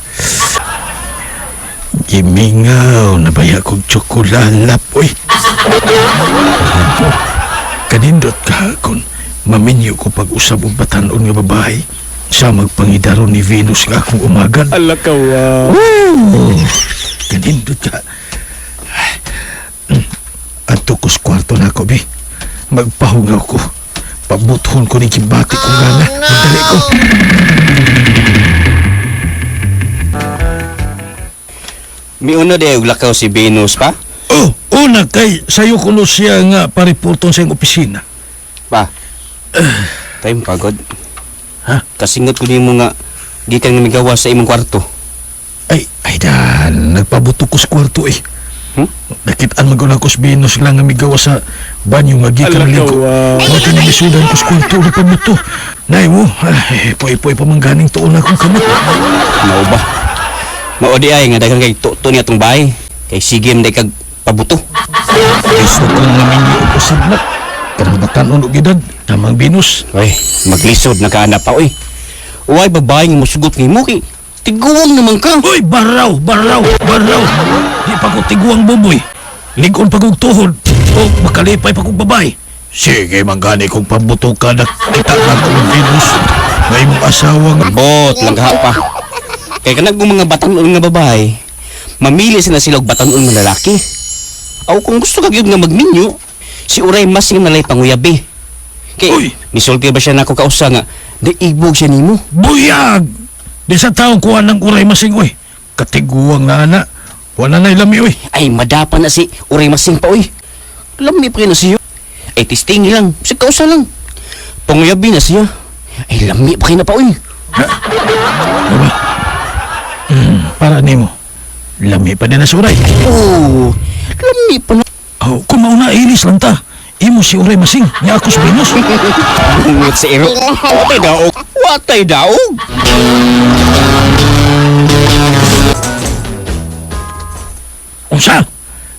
Gimingaw na baya kong tsokolalap, uy. Kanindot ka kung maminyo ko pag-usab og batanon nga babae sa magpangidaro ni Venus nga akong umagan. Alakawa. Oh, kanindot ka. Adto ko sa kwarto na ako, bi. Magpahungaw ko. Pabuthon ko ni kibati kong gana. Magdali ko. Miuna di og lakaw si Venus pa? Oh, una kay sayo kuno siya nga pareporton sa iyong opisina. Pa. Time pagod. Ha? Kasingot ko nimo nga gikan nga migawas sa imong kwarto. Ay, ay dan, nagpabuto ko sa kwarto eh. Nakitaan man ko sa Venus lang nga migawas sa banyo nga gikan ligo. Mati nga misudan ko sa kwarto, nagpabuto. Nay mo, ay, poy-poy pa man ganing tuon akong kamot. Mao ba? Mao di ay nga daghan kay tuto niya tong bahay. Kay sige man day kag pabuto. Gusto kong naminyo og usab na. Kanang batanon og edad, tamang Venus. Uy, maglisod na ka na pa uy. Uy, babae nga musugot nimo kay tiguang naman ka. Uy, baraw, baraw, baraw. Di pa ko tiguang buboy. Ligon pa kong tuhod. O makalipay pa kong babae. Sige, manggani kong pabuto ka na kita na kong Venus. Nga imong asawa nga. Bot lang ka pa. Kay kanag kong mga batanon nga babae, mamili sila sila og batanon nga lalaki. Aw kung gusto ka gyud nga magminyo, si Uray mas nga nalay panguyabi. Kay misulti ba siya nako kausa nga di ibog siya nimo? Buyag! Di sa taong kuha ng Uray Masing, uy. Katiguang na ana. Wala na ilami, uy. Ay, madapa na si Uray Masing pa, uy. Lami pa rin na siya. Ay, testing lang. Sa kausa lang. Panguyabi na siya. Ay, lami pa rin na pa, uy. Diba? Para nimo. Lami pa din na si Uray. Oo, lami pa na. Oh, kung mauna, ilis lang ta. Imo si Uray Masing, niya ako sa Venus. Bungot sa iro. Watay daog. Watay daog. Unsa?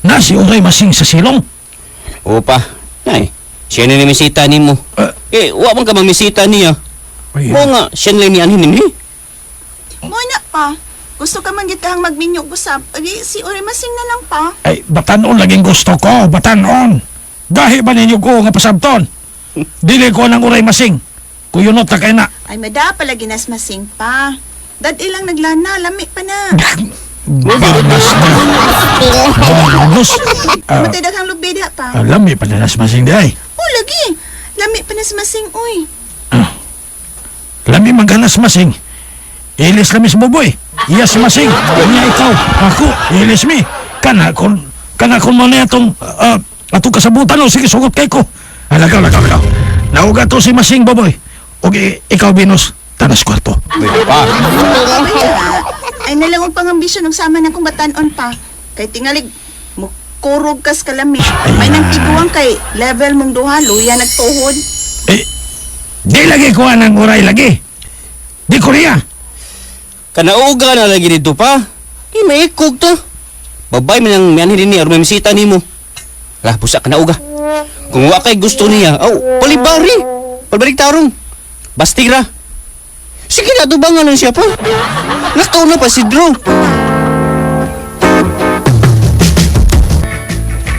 Na si Uray Masing sa silong? Opa. Ay, siya na ni misita nimo. Eh, wa man ka mamisita niya. Mo nga, siya na lang ni anhin ni. Mo na pa. Gusto ka man gid kahang magminyo usab. Adi si Uray Masing na lang pa. Ay, batanon laging gusto ko, batanon. Gahi ba ninyo ko nga pasabton? Dili ko ng Uray Masing. Kuyunot na kay na. Ay mada pala ginas masing pa. Dad ilang naglana, lami pa na. Bangas na. Bangas. Matay daghang lubi diha pa. Lami pa na nas Masing di ay. Oh, lagi. Lami pa nas masing uy. Lami maganas Masing. Ilis lami sa buboy. Iya si Masing. Unya ikaw. Ako. Ilis mi. Kana kung Kana kung mo na atong atong kasabutan o sige sugot kay ko. Ah, lagaw, lagaw, lagaw. Nauga to si Masing Baboy. Og ikaw Venus, tanas kwarto. Pa. Ay nalang og pangambisyon og sama na kong batan-on pa. Kay tingalig mukurog kas kalami. May nang tiguang kay level mong duha luya nagtuhod. Eh, di lagi kuha ng uray lagi. Di Korea. Kanauga na lagi dito pa. Di maikog to. Babay man ang mianhin dinhi aron may misita nimo. Lah busa kanauga. Kung wa kay gusto niya, aw, palibari. Palibalik tarong. Bastira. Sige na, tubangan lang siya pa. Lakaw na pa si Drew.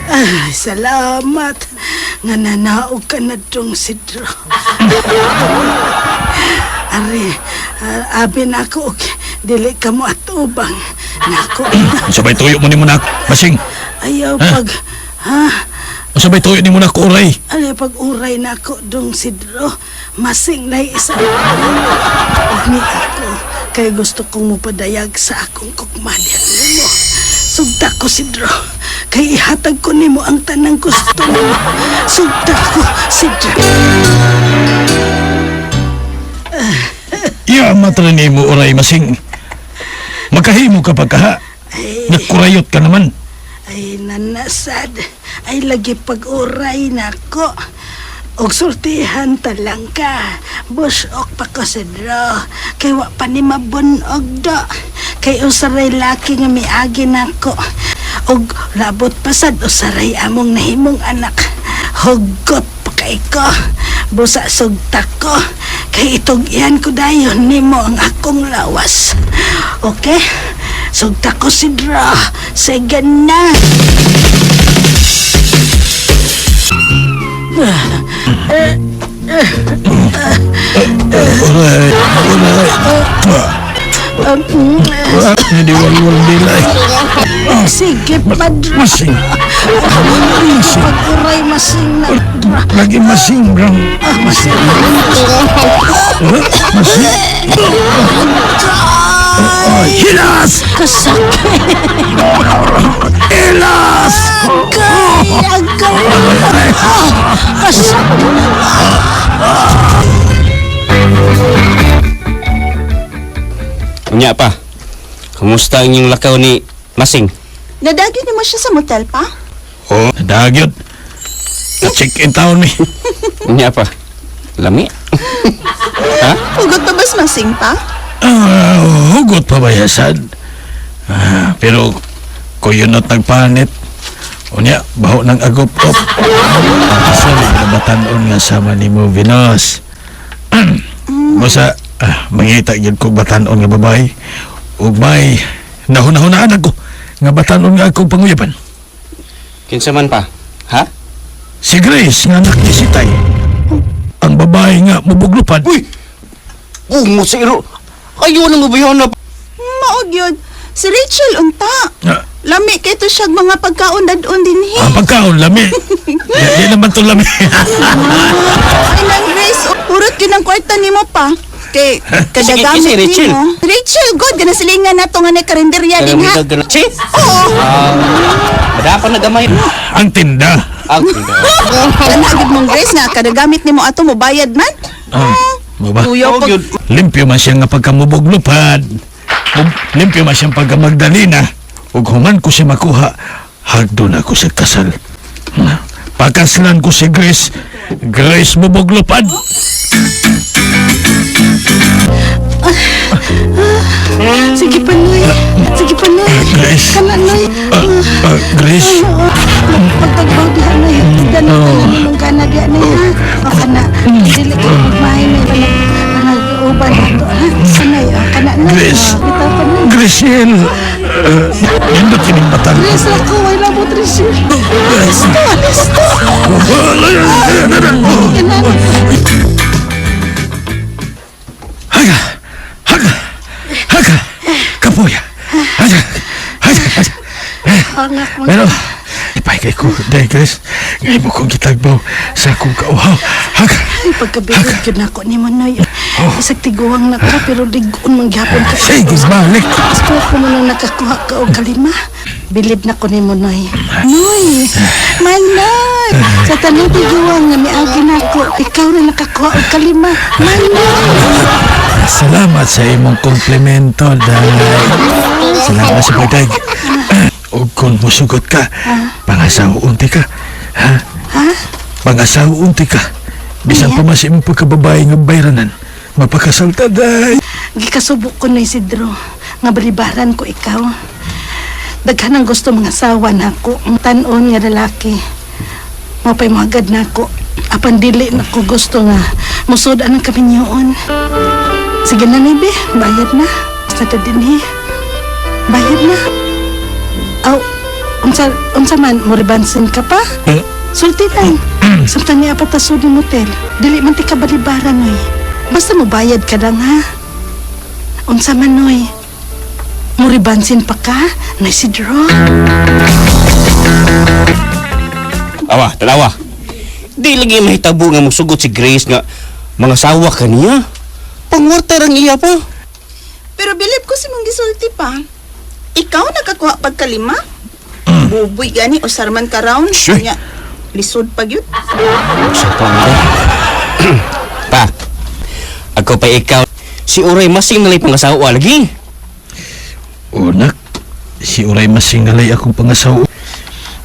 Ay, salamat. Nga nanaog ka na dong, Sidro. Ari, abi na ako, og dili ka mo at ubang. Nako, Sabay tuyo mo ni mo na, Masing. ayaw Ha? pag, ha? Sabay tuyo ni mo na uray. Ayaw pag uray na ako dong, Sidro. Masing na isa. Og ni ako, kay gusto kong mupadayag sa akong kukmadian nimo. Sugta ko, Sidro. Kay ihatag ko nimo ang tanang gusto nimo. Sugta ko, Sidro. Iya matra ni mo uray Masing. Makahimo ka pagkaha. Nagkurayot ka naman. Ay, nanasad. Ay, lagi pag-uray nako. Og sultihan talang ka. Busok pa ko, Sidro. Kay wa pa ni mabunog do. Kay usaray laki nga miagi nako. Og labot pasad usaray among nahimong anak. Hugot pa kay ko. Busa sugta ko. Kay itog-ian ko dayon nimo ang akong lawas. Okay? Sugta ko, Sidro. Sige na. Uray, uray. Hindi walwal dilay. Sige, padre. Masing. Masing. Pag-uray, masing na. Lagi masing, bro. Masing. Masing. Hilas! Kasakit. Hilas! Agay, agay. Kasakit. Unya pa. Kumusta ang inyong lakaw ni Masing? Nadagyo nimo siya sa motel pa? Oh, nadagyot. Na-check-in taon mi. Unya pa. Lami. Ha? Hugot pa bas Masing pa? Hugot pa ba yasad? Pero kuyunot nagpanit. Unya, baho ng agop-op. Ang kasal, nabatanon nga sama ni mo, Venus. Basta, mangita gyud ko batanon nga babae. Ug may nahuna-hunaan ako nga batanon nga akong panguyaban. Kinsa man pa? Ha? Si Grace nga anak ni Sitay. Ang babae nga mubuglupan. Uy! Bungo sa iro. Ayaw na mo ba yun na? Maog yun. Si Rachel unta. Lami kay to siya mga pagkaon dadon dinhi. Ang pagkaon, lami. Di naman to lami. Ay nang Grace, urot yun ang kwarta nimo pa. Kay kadagamit Sige, Rachel. nimo. Rachel, good gana silingan nato nga na karinderya din ha. Chi? Oo. Madapan na gamay. Ang tinda. Ang tinda. Kana gid mong Grace nga kadagamit nimo ato mo bayad man. Mo ba? Tuyo pag Limpyo man siya nga pagkamubuglupad. Limpyo man siyang pagka Magdalena. Ug human ko siya makuha, hagdo na ko sa kasal. Pakaslan ko si Grace. Grace mubuglupad. Sige pa, Noy. Sige pa, Noy. Grace. Kana, Noy. Grace. Pagtagbaw diha, Noy. Dano ka na nimong kana diha, Noy, ha? O kana. Dili ka magmahay, Noy. Panag-uban na to, ha? Kanay, o, kana, Noy. Grace. O, bitaw pa, Noy. Graciel. Nindot kining batang. Grace, ako. Wala mo, Grace. Listo, listo. Haga! Haga! Haga! Kapoya! Haga! Haga! Haga! Pero, ipay kay ko, day Grace, ngayon mo kong gitagbaw sa akong kauhaw. Haga! Pagkabilid gyud nako ni Manoy. Isag tiguang na ka pero ligon man gyapon ka. Sige, balik. Gusto ko mo nang nakakuha ka og kalima. Bilib na ko ni Manoy. Noy, Manoy! Sa tanang tiguang nga miagi nako, ikaw na nakakuha og kalima. Manoy! Salamat sa imong komplimento, Day. Salamat sa pagdag. O kung musugot ka, pangasawa unti ka. Ha? Ha? Pangasawa unti ka. Bisan pa man sa imong pagkababae nga bayranan, mapakasal ta, Day. Gikasubo ko na Isidro, nga balibaran ko ikaw. Daghan ang gusto mga asawa nako, ang tan-on nga lalaki. Mapay mo agad nako. Apan dili nako gusto nga musod anang kaminyoon. Sige na, Nebe, bayad na. Sa ta dinhi. Bayad na. Aw, unsa unsa man moribansin ka pa? Sulti lang. Samtang niya patasod ni motel. Dili man ti ka balibaran oy. Basta mo bayad ka lang ha. Unsa man oy. Moribansin pa ka? Nay si Drew. Awa, tanawa. Di lagi mahitabo nga musugot si Grace nga mga sawa ka niya. Pangwarta rang iya pa. Pero bilib ko si mong gisulti pa. Ikaw nakakuha pagkalima? Buboy gani o sarman ka round. Sure. Nya, lisod pa gyud. Sa pa nga. Pa, ako pa ikaw. Si Uray masing nalay pangasawa lagi. Unak, si Uray masingalay akong pangasawa.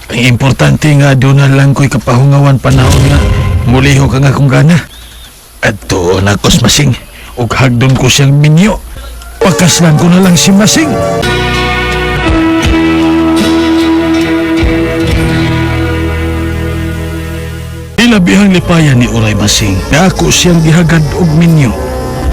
Ang importante nga doon na lang ko'y kapahungawan panahon nga muliho ka nga kung gana. At doon ako masing, ug hagdon ko siyang minyo. Pakaslan ko na lang si Masing. Ilabihang lipayan ni Uray Masing na ako siyang gihagad og minyo.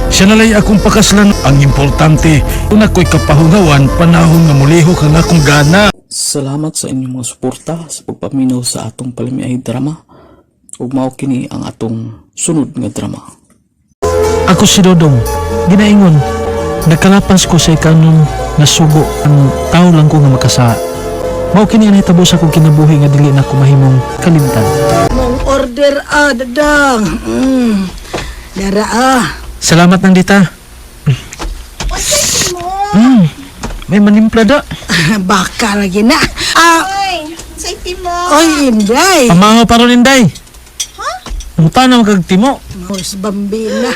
Siya nalay akong pakaslan. Ang importante, una ko'y kapahungawan panahon nga muliho ka nga akong gana. Salamat sa inyong mga suporta sa pagpaminaw sa atong palamiay drama. Ug mao kini ang atong sunod nga drama. Ako si Dodong, ginaingon, nakalapas ko sa ikanom nga sugo ang tao lang ko nga makasa. Mao kini ang nahitabo sa akong kinabuhi nga dili na ko mahimong kalimtan. Mong order ah, dadang. Dara ah. Salamat nang dita. May manimpla da. Baka lagi na. Ah, Oy, sa mo. oy, Inday. Pamahaw pa ron inday. Muta na magkagtimo. Mos bambina.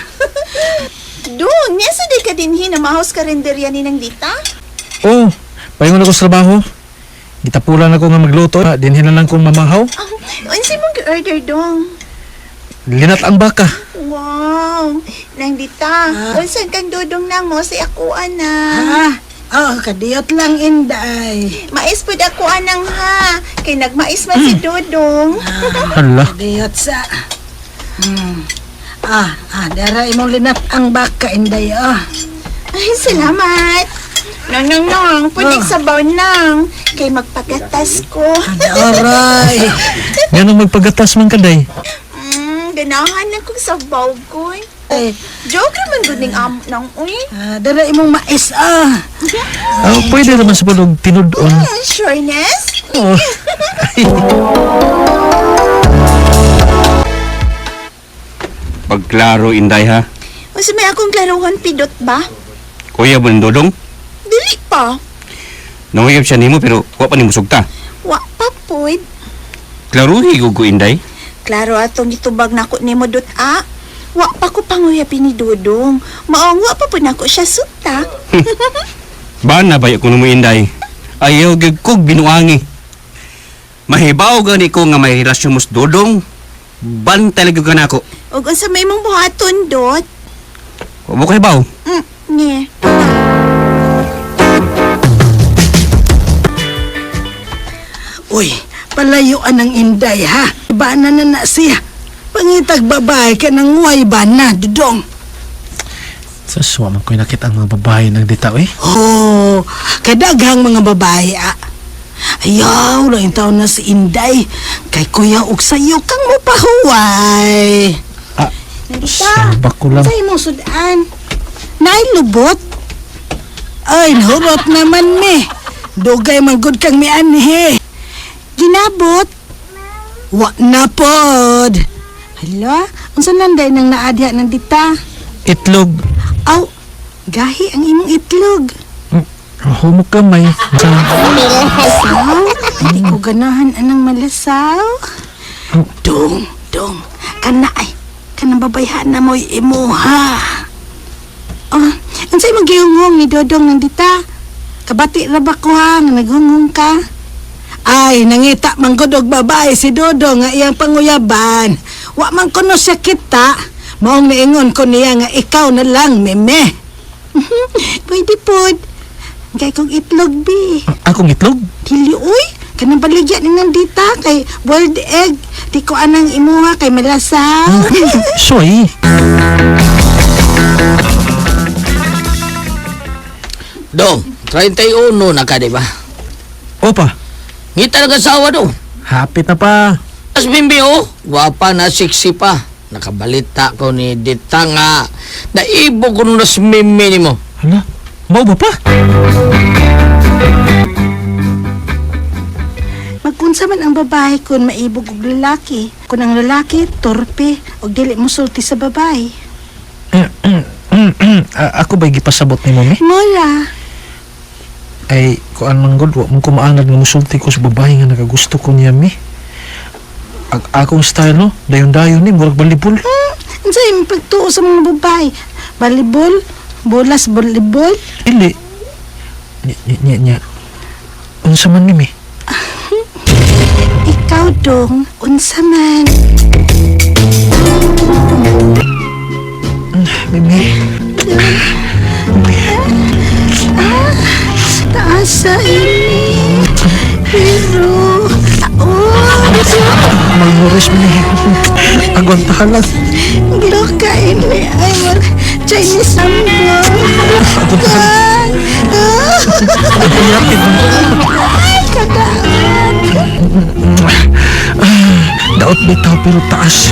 Doon, niya sa di ka dinhi na mahos karinderya ni nang dita? Oh, paingon ako sa trabaho. Gitapulan ako nga magluto. Dinhin na lang kong mamahaw. Ah, unsa mong gi-order dong? Linat ang baka. Wow, nang dita. Unsa kang dudong nang mo si ako ana. Ha? Oh, kadiyot lang, Inday. Mais pud ako anang ha. Kay nagmais man si Dudong. Hala. Kadiyot sa. Ah, ah, dara imong linat ang baka, Inday. Ah. Ay, salamat. Nang nang nang, putik sabaw nang. Kay magpagatas ko. Aray. Nga nung magpagatas man kaday. Ganahan na kong sabaw ko. Ay, Joke naman gud ning am nang uy. ah, dara imong mais ah. Oh, pwede naman sa palog tinudon. Sureness? Oh. Pagklaro, Inday ha. Unsa may akong klaruhon pidot ba? Kuya mo ng Dodong. Dili pa. Nanguyab siya nimo pero wa pa nimo sugta. Wa pa pod. Klaruhi ko ko, Inday. Klaro atong gitubag nako nimo dot a. Wa pa ko panguyapin ni Dudong. Maong wa pa pud nako siya suta. Bana ba ko nimo Inday? Ayaw gyud kog binuangi. Mahibaw gani ko nga may relasyon mo sa Dodong. Bantay lagi ka nako. Ug unsa may imong buhaton dot? Wa mo kahibaw. Nge. Uy, palayuan ang Inday ha. Bana na na siya. Pangitag babae ka ng way bana, Dudong. Sa man ko'y nakita ang mga babae ng dita, eh. Oh, kadaghang mga babae ah. Ayaw, lang yung taon na si Inday. Kay kuya og sayo kang mupahuway. Ah, Nandita, bako lang. sa imong sudan. Naay lubot. Ay, nahurot naman me. Dugay man gud kang mianhi. Ginabot. Wa na pod. Hala, Unsa nanday nang naadya nang dita? Itlog. Aw, gahi ang imong itlog. Humok ka may. Malasaw? Di ko ganahan anang malasaw. Dong, dong. Kana ay, kanang babayhan na mo'y imuha. Oh, unsay imong gihunghong ni Dodong nang dita? Kabati ra ba ko ha, nga naghunghong ka? Ay, nangita man gud og babae si Dodong nga iyang panguyaban. Wa man kuno siya kita. Maong niingon ko niya nga ikaw na lang, meme. Pwede pod. Kay kong itlog, bi. Akong itlog? Dili, uy. Kanang baligya ni nandita kay boiled egg. Di ko anang imuha kay malasaw. Soy. Dong, 31 na ka, di ba? Opa. Ngita na asawa dong. Hapit na pa. As bimbi, oh. Gwapa na, sexy pa. Nakabalita ko ni Dita nga. Naibog ko nung nas mimi ni mo. Hala, mao ba pa? Magkunsa man ang babae kung maibog og lalaki. Kung ang lalaki, torpe, og dili musulti sa babae. Ako ba'y gipasabot ni mami? Mola, Ay, kuan man god, wa man ko maanad nga musulti ko sa babae nga nakagusto ko niya mi. Ag akong style no, dayon-dayon ni murag balibol. Unsa imong pagtuo sa mga babae? Balibol? Bolas balibol? Dili. Nya nya nya. nya. Unsa man ni mi? Ikaw dong, unsa man? Mimi. Ah, taas sa ini. Pero, oh, Malnourished mi ni. Agwantahan lang. Loka ini ay mag Chinese sambal. Agwantahan. Ay, kadaot. Daot bitaw pero taas.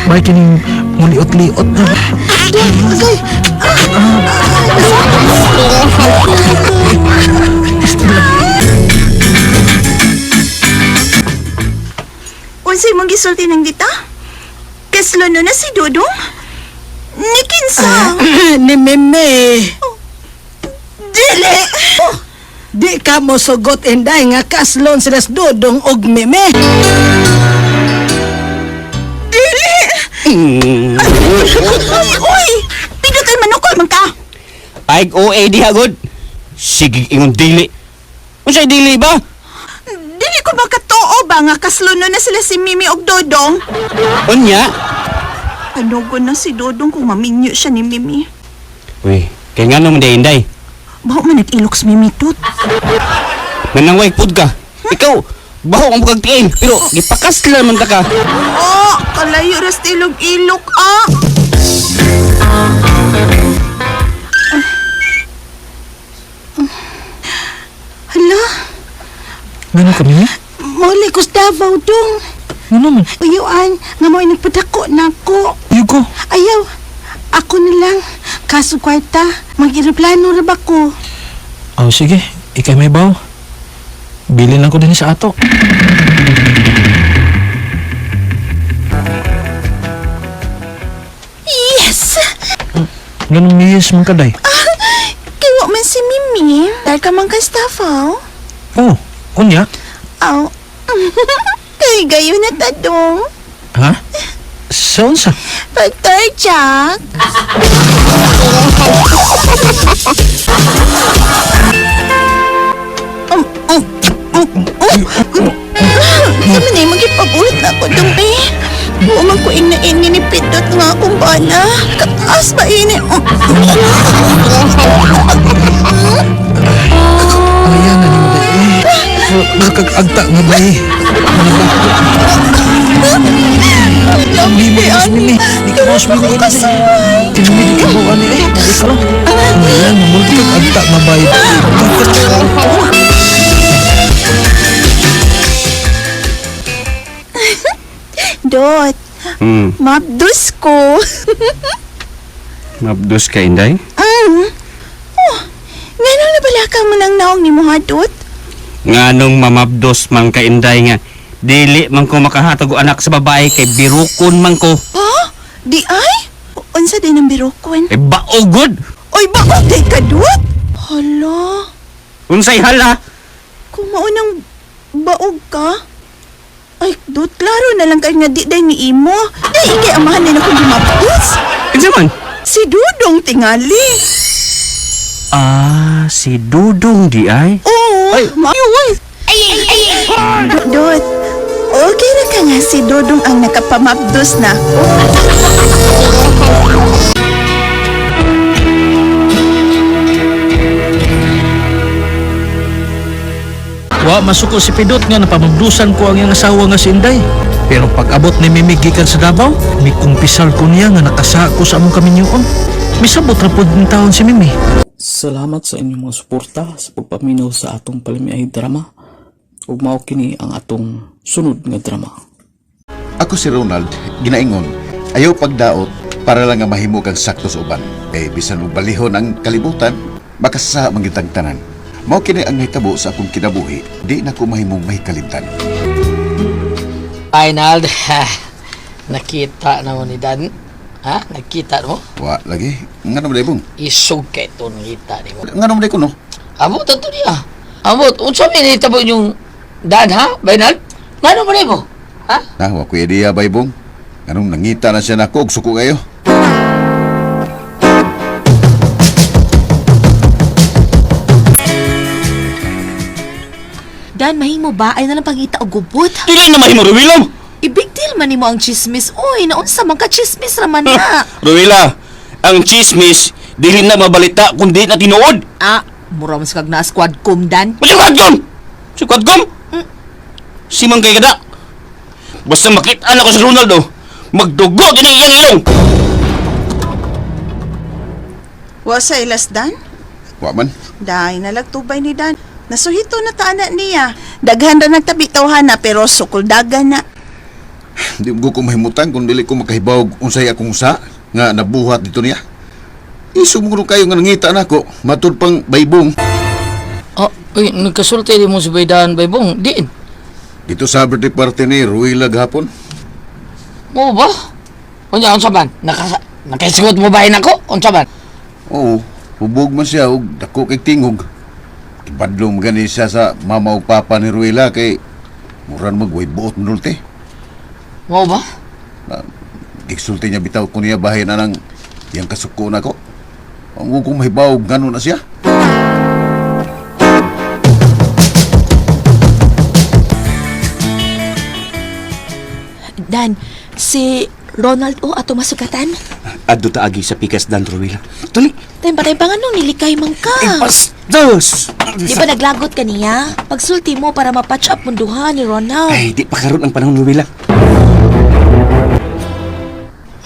May kining muliot-liot na. Agay. Unsay mong gisulti nang dita? Kaslo na si Dodong? Ni kinsa? Ni Meme. Dili! Oh, di ka mo sugot inday nga kaslon sila sa Dodong og Meme. Dili! Uy, uy! Pindutoy manukol man ka! Ay, OA diha gud. Sige ingon dili. Unsay dili ba? Dili ko makatuo ba nga kaslo na sila si Mimi og Dodong? Unya? Panugon na si Dodong kung maminyo siya ni Mimi. Uy, kay ngano man day inday? Baho man nag-ilok si Mimi tut. Nanangway pud ka. Ikaw, baho ang bukag tiil, pero gipakasla man ta ka. Oh, kalayo ras tilog-ilok ah. Hala, Ngano ka Mimi? muli ko sa Davao dong. Ngano man? Uyuan, nga mo'y nagpadako na ako. Yugo. Ayaw, ako na lang. Kaso kwarta, mag-eroplano ra ba ko? Oh, sige. Ikay may baw. Bilin lang ko din sa ato. Yes! Ganong niyes man kaday. Kay wa man si Mimi. Dahil ka man kay Staffaw. Oh, unya? Aw. Kay gayo na ta dong. Ha? Sa unsa? Pagtarjak. Sama na yung magipagulit na ako dong eh. Buo man ko ina-ini ni Pindot nga akong bana. Kataas ba ini? Ayan na ni mo day. Nakag-agta nga bay. Mimi, mas Mimi. Di ka mas Mimi. Tinumi di ka buwan eh. Di ka lang. Ayan, mamultag agta nga bay. Dot, mabdus ko. Mabdos ka inday? Oh, nganong nabalaka mo ng naong ni mo ha, Dot? Nganong mamabdos man ka inday nga dili man ko makahatag og anak sa babae kay birukon man ko. Ha? Di ay? Unsa din ang birokon? Eh, baogod! Oy, baog day ka, Dut! Hala, Unsay hala? kung maunang baog ka. Ay, Dut, klaro na lang kayo nga di day ni imo. Di ikay amahan din ako gimapdos. Unsa man? Si Dudong tingali. Ah, si Dudong di ay? Oo, ay, maayo, ay. Dut, okay na ka nga si Dudong ang nakapamapdos na. Wa masuko si Pidot nga napamagdusan ko ang iyang asawa nga si Inday. Pero pag abot ni Mimi gikan sa Davao, mikumpisal ko niya nga nakasako sa among kaminyoon. Misabot ra pud ng taon si Mimi. Salamat sa inyong mga suporta sa pagpaminaw sa atong palamiay drama. Ug mao kini ang atong sunod nga drama. Ako si Ronald, ginaingon, ayaw pagdaot para lang nga mahimo kang sakto sa uban. Kay bisan og balihon ang kalibutan, makasasa man gyud ang tanan. Mao kini ang nahitabo sa akong kinabuhi, di na ko mahimong mahikalimtan. Arnold, ha, nakita na mo ni Dan. Ha? Nakita mo? Wa lagi, ngano man bong? Isog kay ito nakita ni mo. Ngano man ko no? Abot ato niya. Abot, unsa may nahitabo yung Dan ha? Baynald? Ngano man mo? Ha? Na, wa ko idea bay bong. Nganong nangita na siya nako og suko kayo. Dan, mahimo ba? Ay na lang pangita og gubot. Dili na mahimo, Ruwila! I-big deal man nimo ang chismis. Uy, naunsa man ka chismis raman na. Ruwila, ang chismis, dili na mabalita kundi na tinuod. Ah, mura man sa kag na squad com Dan. Si Quadcom! Si Quadcom? Si Mang kay kada. Basta makita na ko si Ronaldo, magdugo din ang iyang ilong. Wa sa ilas, Dan? Wa man. Day, nalagtubay ni Dan. Nasuhito na taana niya. Daghan ra nagtabi tawhana pero sukuldagan na. Di ko ko mahimutan kung dili ko makahibaw unsay akong sa nga nabuhat dito niya. Iso mo kayo nga nangita nako, matud pang baybong. Oh, uy, nagkasulti di mo si Baydan Baybong. Diin. Dito sa birthday party ni Ruila gahapon. Mo ba? Unya, unsa man? Nakaisugot mo ba ako? Unsa man? Oo, hubog man siya og dako kay tingog. Ibadlong gani siya sa mama ug papa ni Ruila kay muran magway buot nulte. Mo ba? Gigsulti niya bitaw ko niya bahay na nang iyang kasuko nako. Ang kong mahibaw gano na siya. Dan, si Ronald o ato masugatan. Adto taagi sa pikas dan Ruwila. Tuli. Tayo pa nga nung nilikay man ka. Bastos! Di ba naglagot ka niya? Pagsulti mo para mapatch up munduhan ni Ronald. Ay, di pa karon ang panahon Ruwila.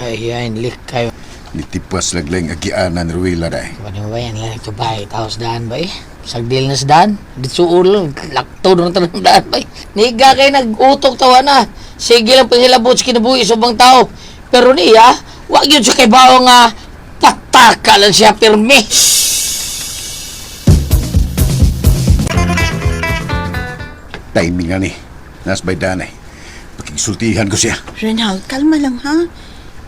Ay, yan, likay. Nitipas laglang agianan ni Ruila dai. Ano ba yan? Nalagtubay. Tapos daan ba eh? Sagdil na sa daan. Ditsuol lang. Lakto doon tanong daan ba eh? Niga kay nag-utok tawa na. Sige lang paghilabot sa kinabuhi sa ubang tao. Pero niya, wag yun siya kay bao nga pataka lang siya pirmi. Timing na ni. Nas bay danay. Pakigsultihan ko siya. Ronald, kalma lang ha.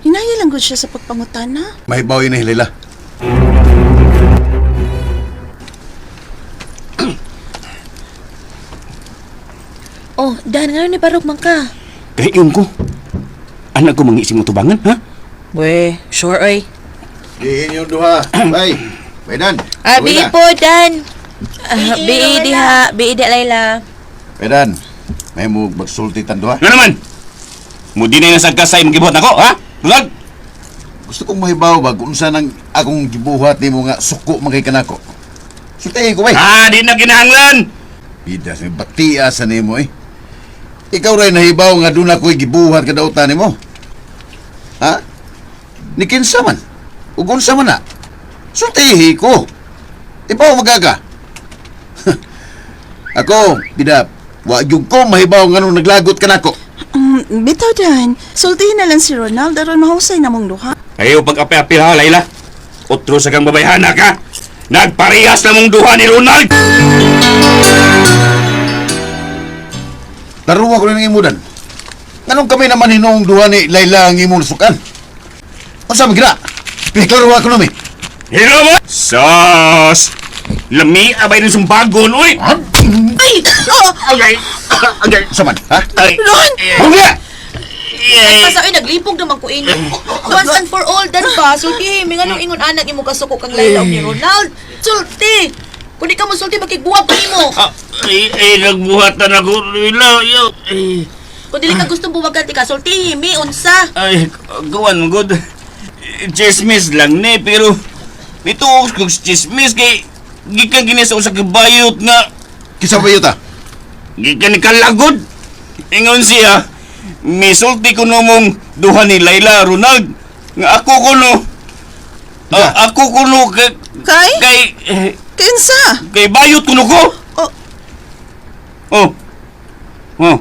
Hinaya lang gud siya sa pagpangutana. Mahibaw yun eh, Leila. Oh, Dan, ngayon ni Barok man ka. Kahiyon ko. Anak ko mangiising mo tubangan, ha? We, sure oy. Diin yung duha. Bay. Bay Dan. Ah, bi po, Dan. Ah, bi diha, bi di Laila. Bay Dan. May mo magsulti tan duha. Nga naman! Mo di na sa kasay magibuhat nako, ha? Ronald! Gusto kong mahibaw ba kung unsa nang akong gibuhat nimo nga suko man kay kanako. Sultihin ko bay. Ah, di na kinahanglan! Bidas may batia sa nimo eh. Ikaw ray nahibaw nga doon ako'y gibuhat kadautan nimo. Ha? Ni kinsa man? Ug unsa man na? Sultihi ko. Ibaw magaga. Ako, bida, wa gyud ko mahibaw nga nung naglagot kanako. Bitaw Dan, sultihin na lang si Ronald aron mahusay na mong duha. Ayaw pag-api-api ha, Laila. Otro sa kang babayhana ka. Nagparehas na mong duha ni Ronald! Taruwa ko na ng imudan. Nganong kami naman hinuong duha ni Laila ang imong nasukan? Unsa man gina? Piniklaro ako nami. Hello mo! Sos! Lami abay ng sumbagon, uy! Ay! Oh! Okay. Okay. Unsa man, ha? Ay. Ron! Huwag! Ay, pasaoy, naglipog naman ko ini. Once and for all, dan ba? Sulti, may nganong ingon anak imo kasuko kang Laila og ni Ronald. Sulti! Kung di ka mo sulti, makigbuwag ko nimo. Ay, ay, nagbuhat na ako, Ruela. Yo. Ay, Kung dili ka gustong buwagan, ti ka sulti, mi unsa. ay, gawan mo, good. Chismis lang ni, pero nito kong chismis kay gikan gini sa usa ka bayot nga Kinsa bayot ah? Gikan ni kalagod. Ingon siya, misulti ko mong duha ni Laila Ronald nga ako kuno. Ah, ako kuno kay Kay? Kay eh, Kinsa? Kay bayot kuno ko. Oh. Oh. Oh.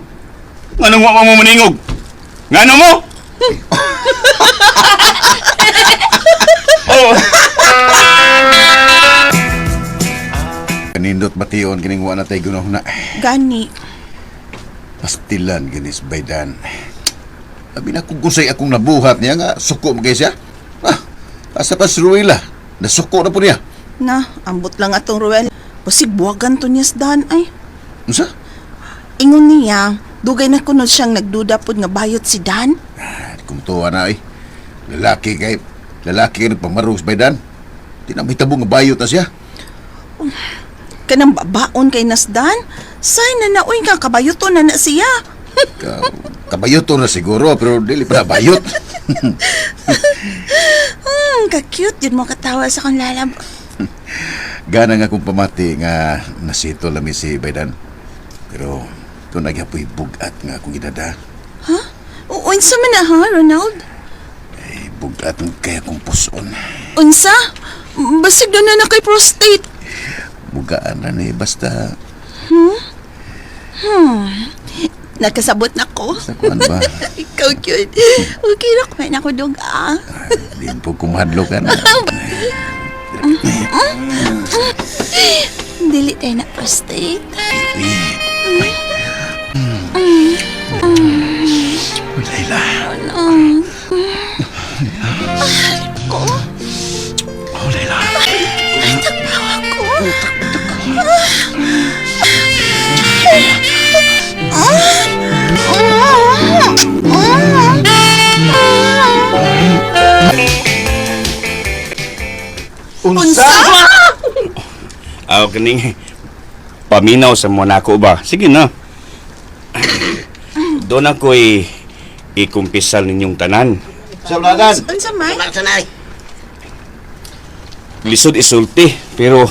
Nganong wa mo maningog? Ngano mo? Oh. Kanindot bation kining wa na tay gunahuna. Gani. Pastilan ginis baydan. Abi na kung kusay akong nabuhat niya nga suko man kay siya. Ah, asa pa si Ruela. Nasuko na po niya. Na, ambot lang atong Ruel. Basig buwagan to niya sa daan ay. Unsa? Ingon niya, dugay na kuno siyang nagduda pod nga bayot si Dan. Ah, di ko na eh. Lalaki kay lalaki kay nagpamarog sa baydan. Di na mahitabo nga bayot na siya. Kanang babaon kay nasdan, say na naoy nga kabayuton na na siya. Ka, kabayot na siguro pero dili pa na bayot. Ka-cute yun mo katawa sa kong lalab. Gana nga kong pamati nga nasito lami si Baydan. Pero kung nagyapoy bugat nga akong gidada, Ha? Unsa man na ha, Ronald? eh, bugat ang kaya kong puson. Unsa? Basig doon na na kay prostate. Bugaan na ni basta Hmm? Nakasabot na ko. Sa kuan ba? Ikaw cute. Okay na, kumain ako dog ah. Di po kumahadlo ka na. Dili tayo na prostate. Layla. Ronald. Ko. Oh, Layla. Ay, takpawa ko. Unsa? Aw kaning paminaw sa Monaco ba? Sige na. Doon ako'y ikumpisal ninyong tanan. Sa uladan. Unsa man? Lisod isulti, pero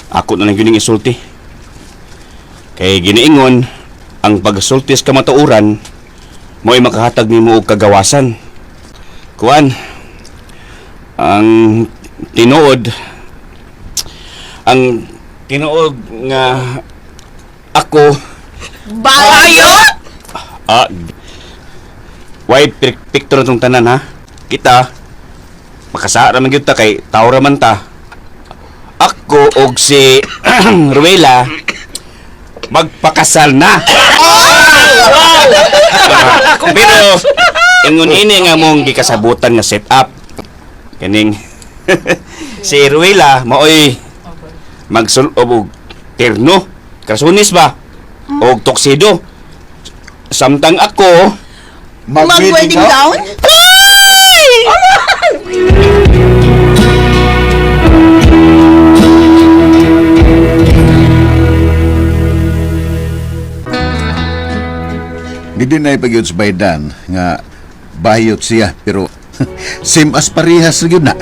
ako na lang yun yung isulti. Kay giniingon, ang pagsulti sa kamatuoran, mo'y makahatag nimo og kagawasan. Kuan, ang tinuod, ang tinuod nga ako, Bayot? ah, wide picture na tong tanan ha. Kita, makasara man gyud ta kay tao ra man ta. Ako og si Ruela magpakasal na. Pero ingon ini nga mong gikasabutan nga set up. Kaning si Ruela maoy magsulob og terno, krasunis ba? Og tuxedo. Samtang ako Mag-wedding gown? Ay! Hindi na ipagyod sa Baydan nga bayot siya pero same as parehas na gyud na.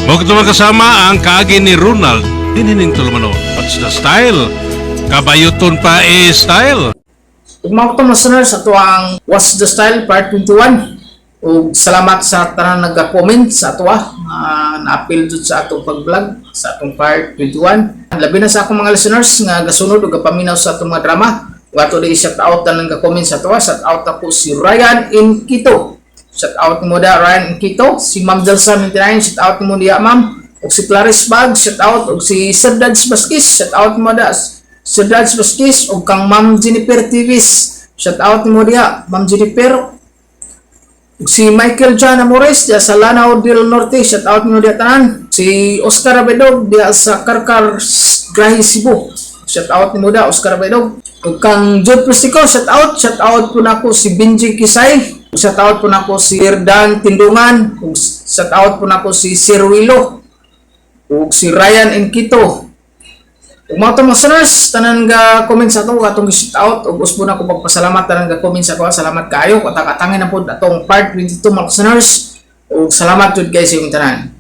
Mao mga kasama ang kaagi ni Ronald dinining tulumanon. What's the style? Kabayuton pa eh style. Ug mga katong listeners, ato ang What's the Style Part 21. Ug salamat sa tanan nagka-comment sa ato ah, na-appeal jud sa atong pag-vlog sa atong part 21. Labi na sa akong mga listeners nga gasunod ug gapaminaw sa atong mga drama. Ug ato di shout out tanan nagka-comment sa ato ah. Shout out ako si Ryan Inquito. Shout out mo da Ryan Inquito, si Ma'am Delsa 99, shout out mo diya ma'am. Ug si Clarice Bag, shout out ug si Sir Dads Vasquez, shout out mo da Sir Dads Vasquez ug kang Ma'am Jennifer TVs. Shout out mo diya Ma'am Jennifer. Ug si Michael John Amores diya sa Lanao del Norte, shout out nimo diya tanan. Si Oscar Abedog diya sa Karkar, Grahi, Cebu. Shout out nimo da, Oscar Abedog. Ug kang Jude Plastico, shout out, shout out po nako si Benji Kisay. Shout out po nako si Irdan Tindungan. Ug shout out po nako si Sir Willo. Ug si Ryan Enquito. Ug mga to mga listeners, tanan ga comment sa ato atong gi-shout out ug usbo na ko pagpasalamat tanan ga comment sa ako. Salamat kaayo. Katang-atangin na pod atong part 22, mga listeners. Ug salamat jud guys sa inyong tanan.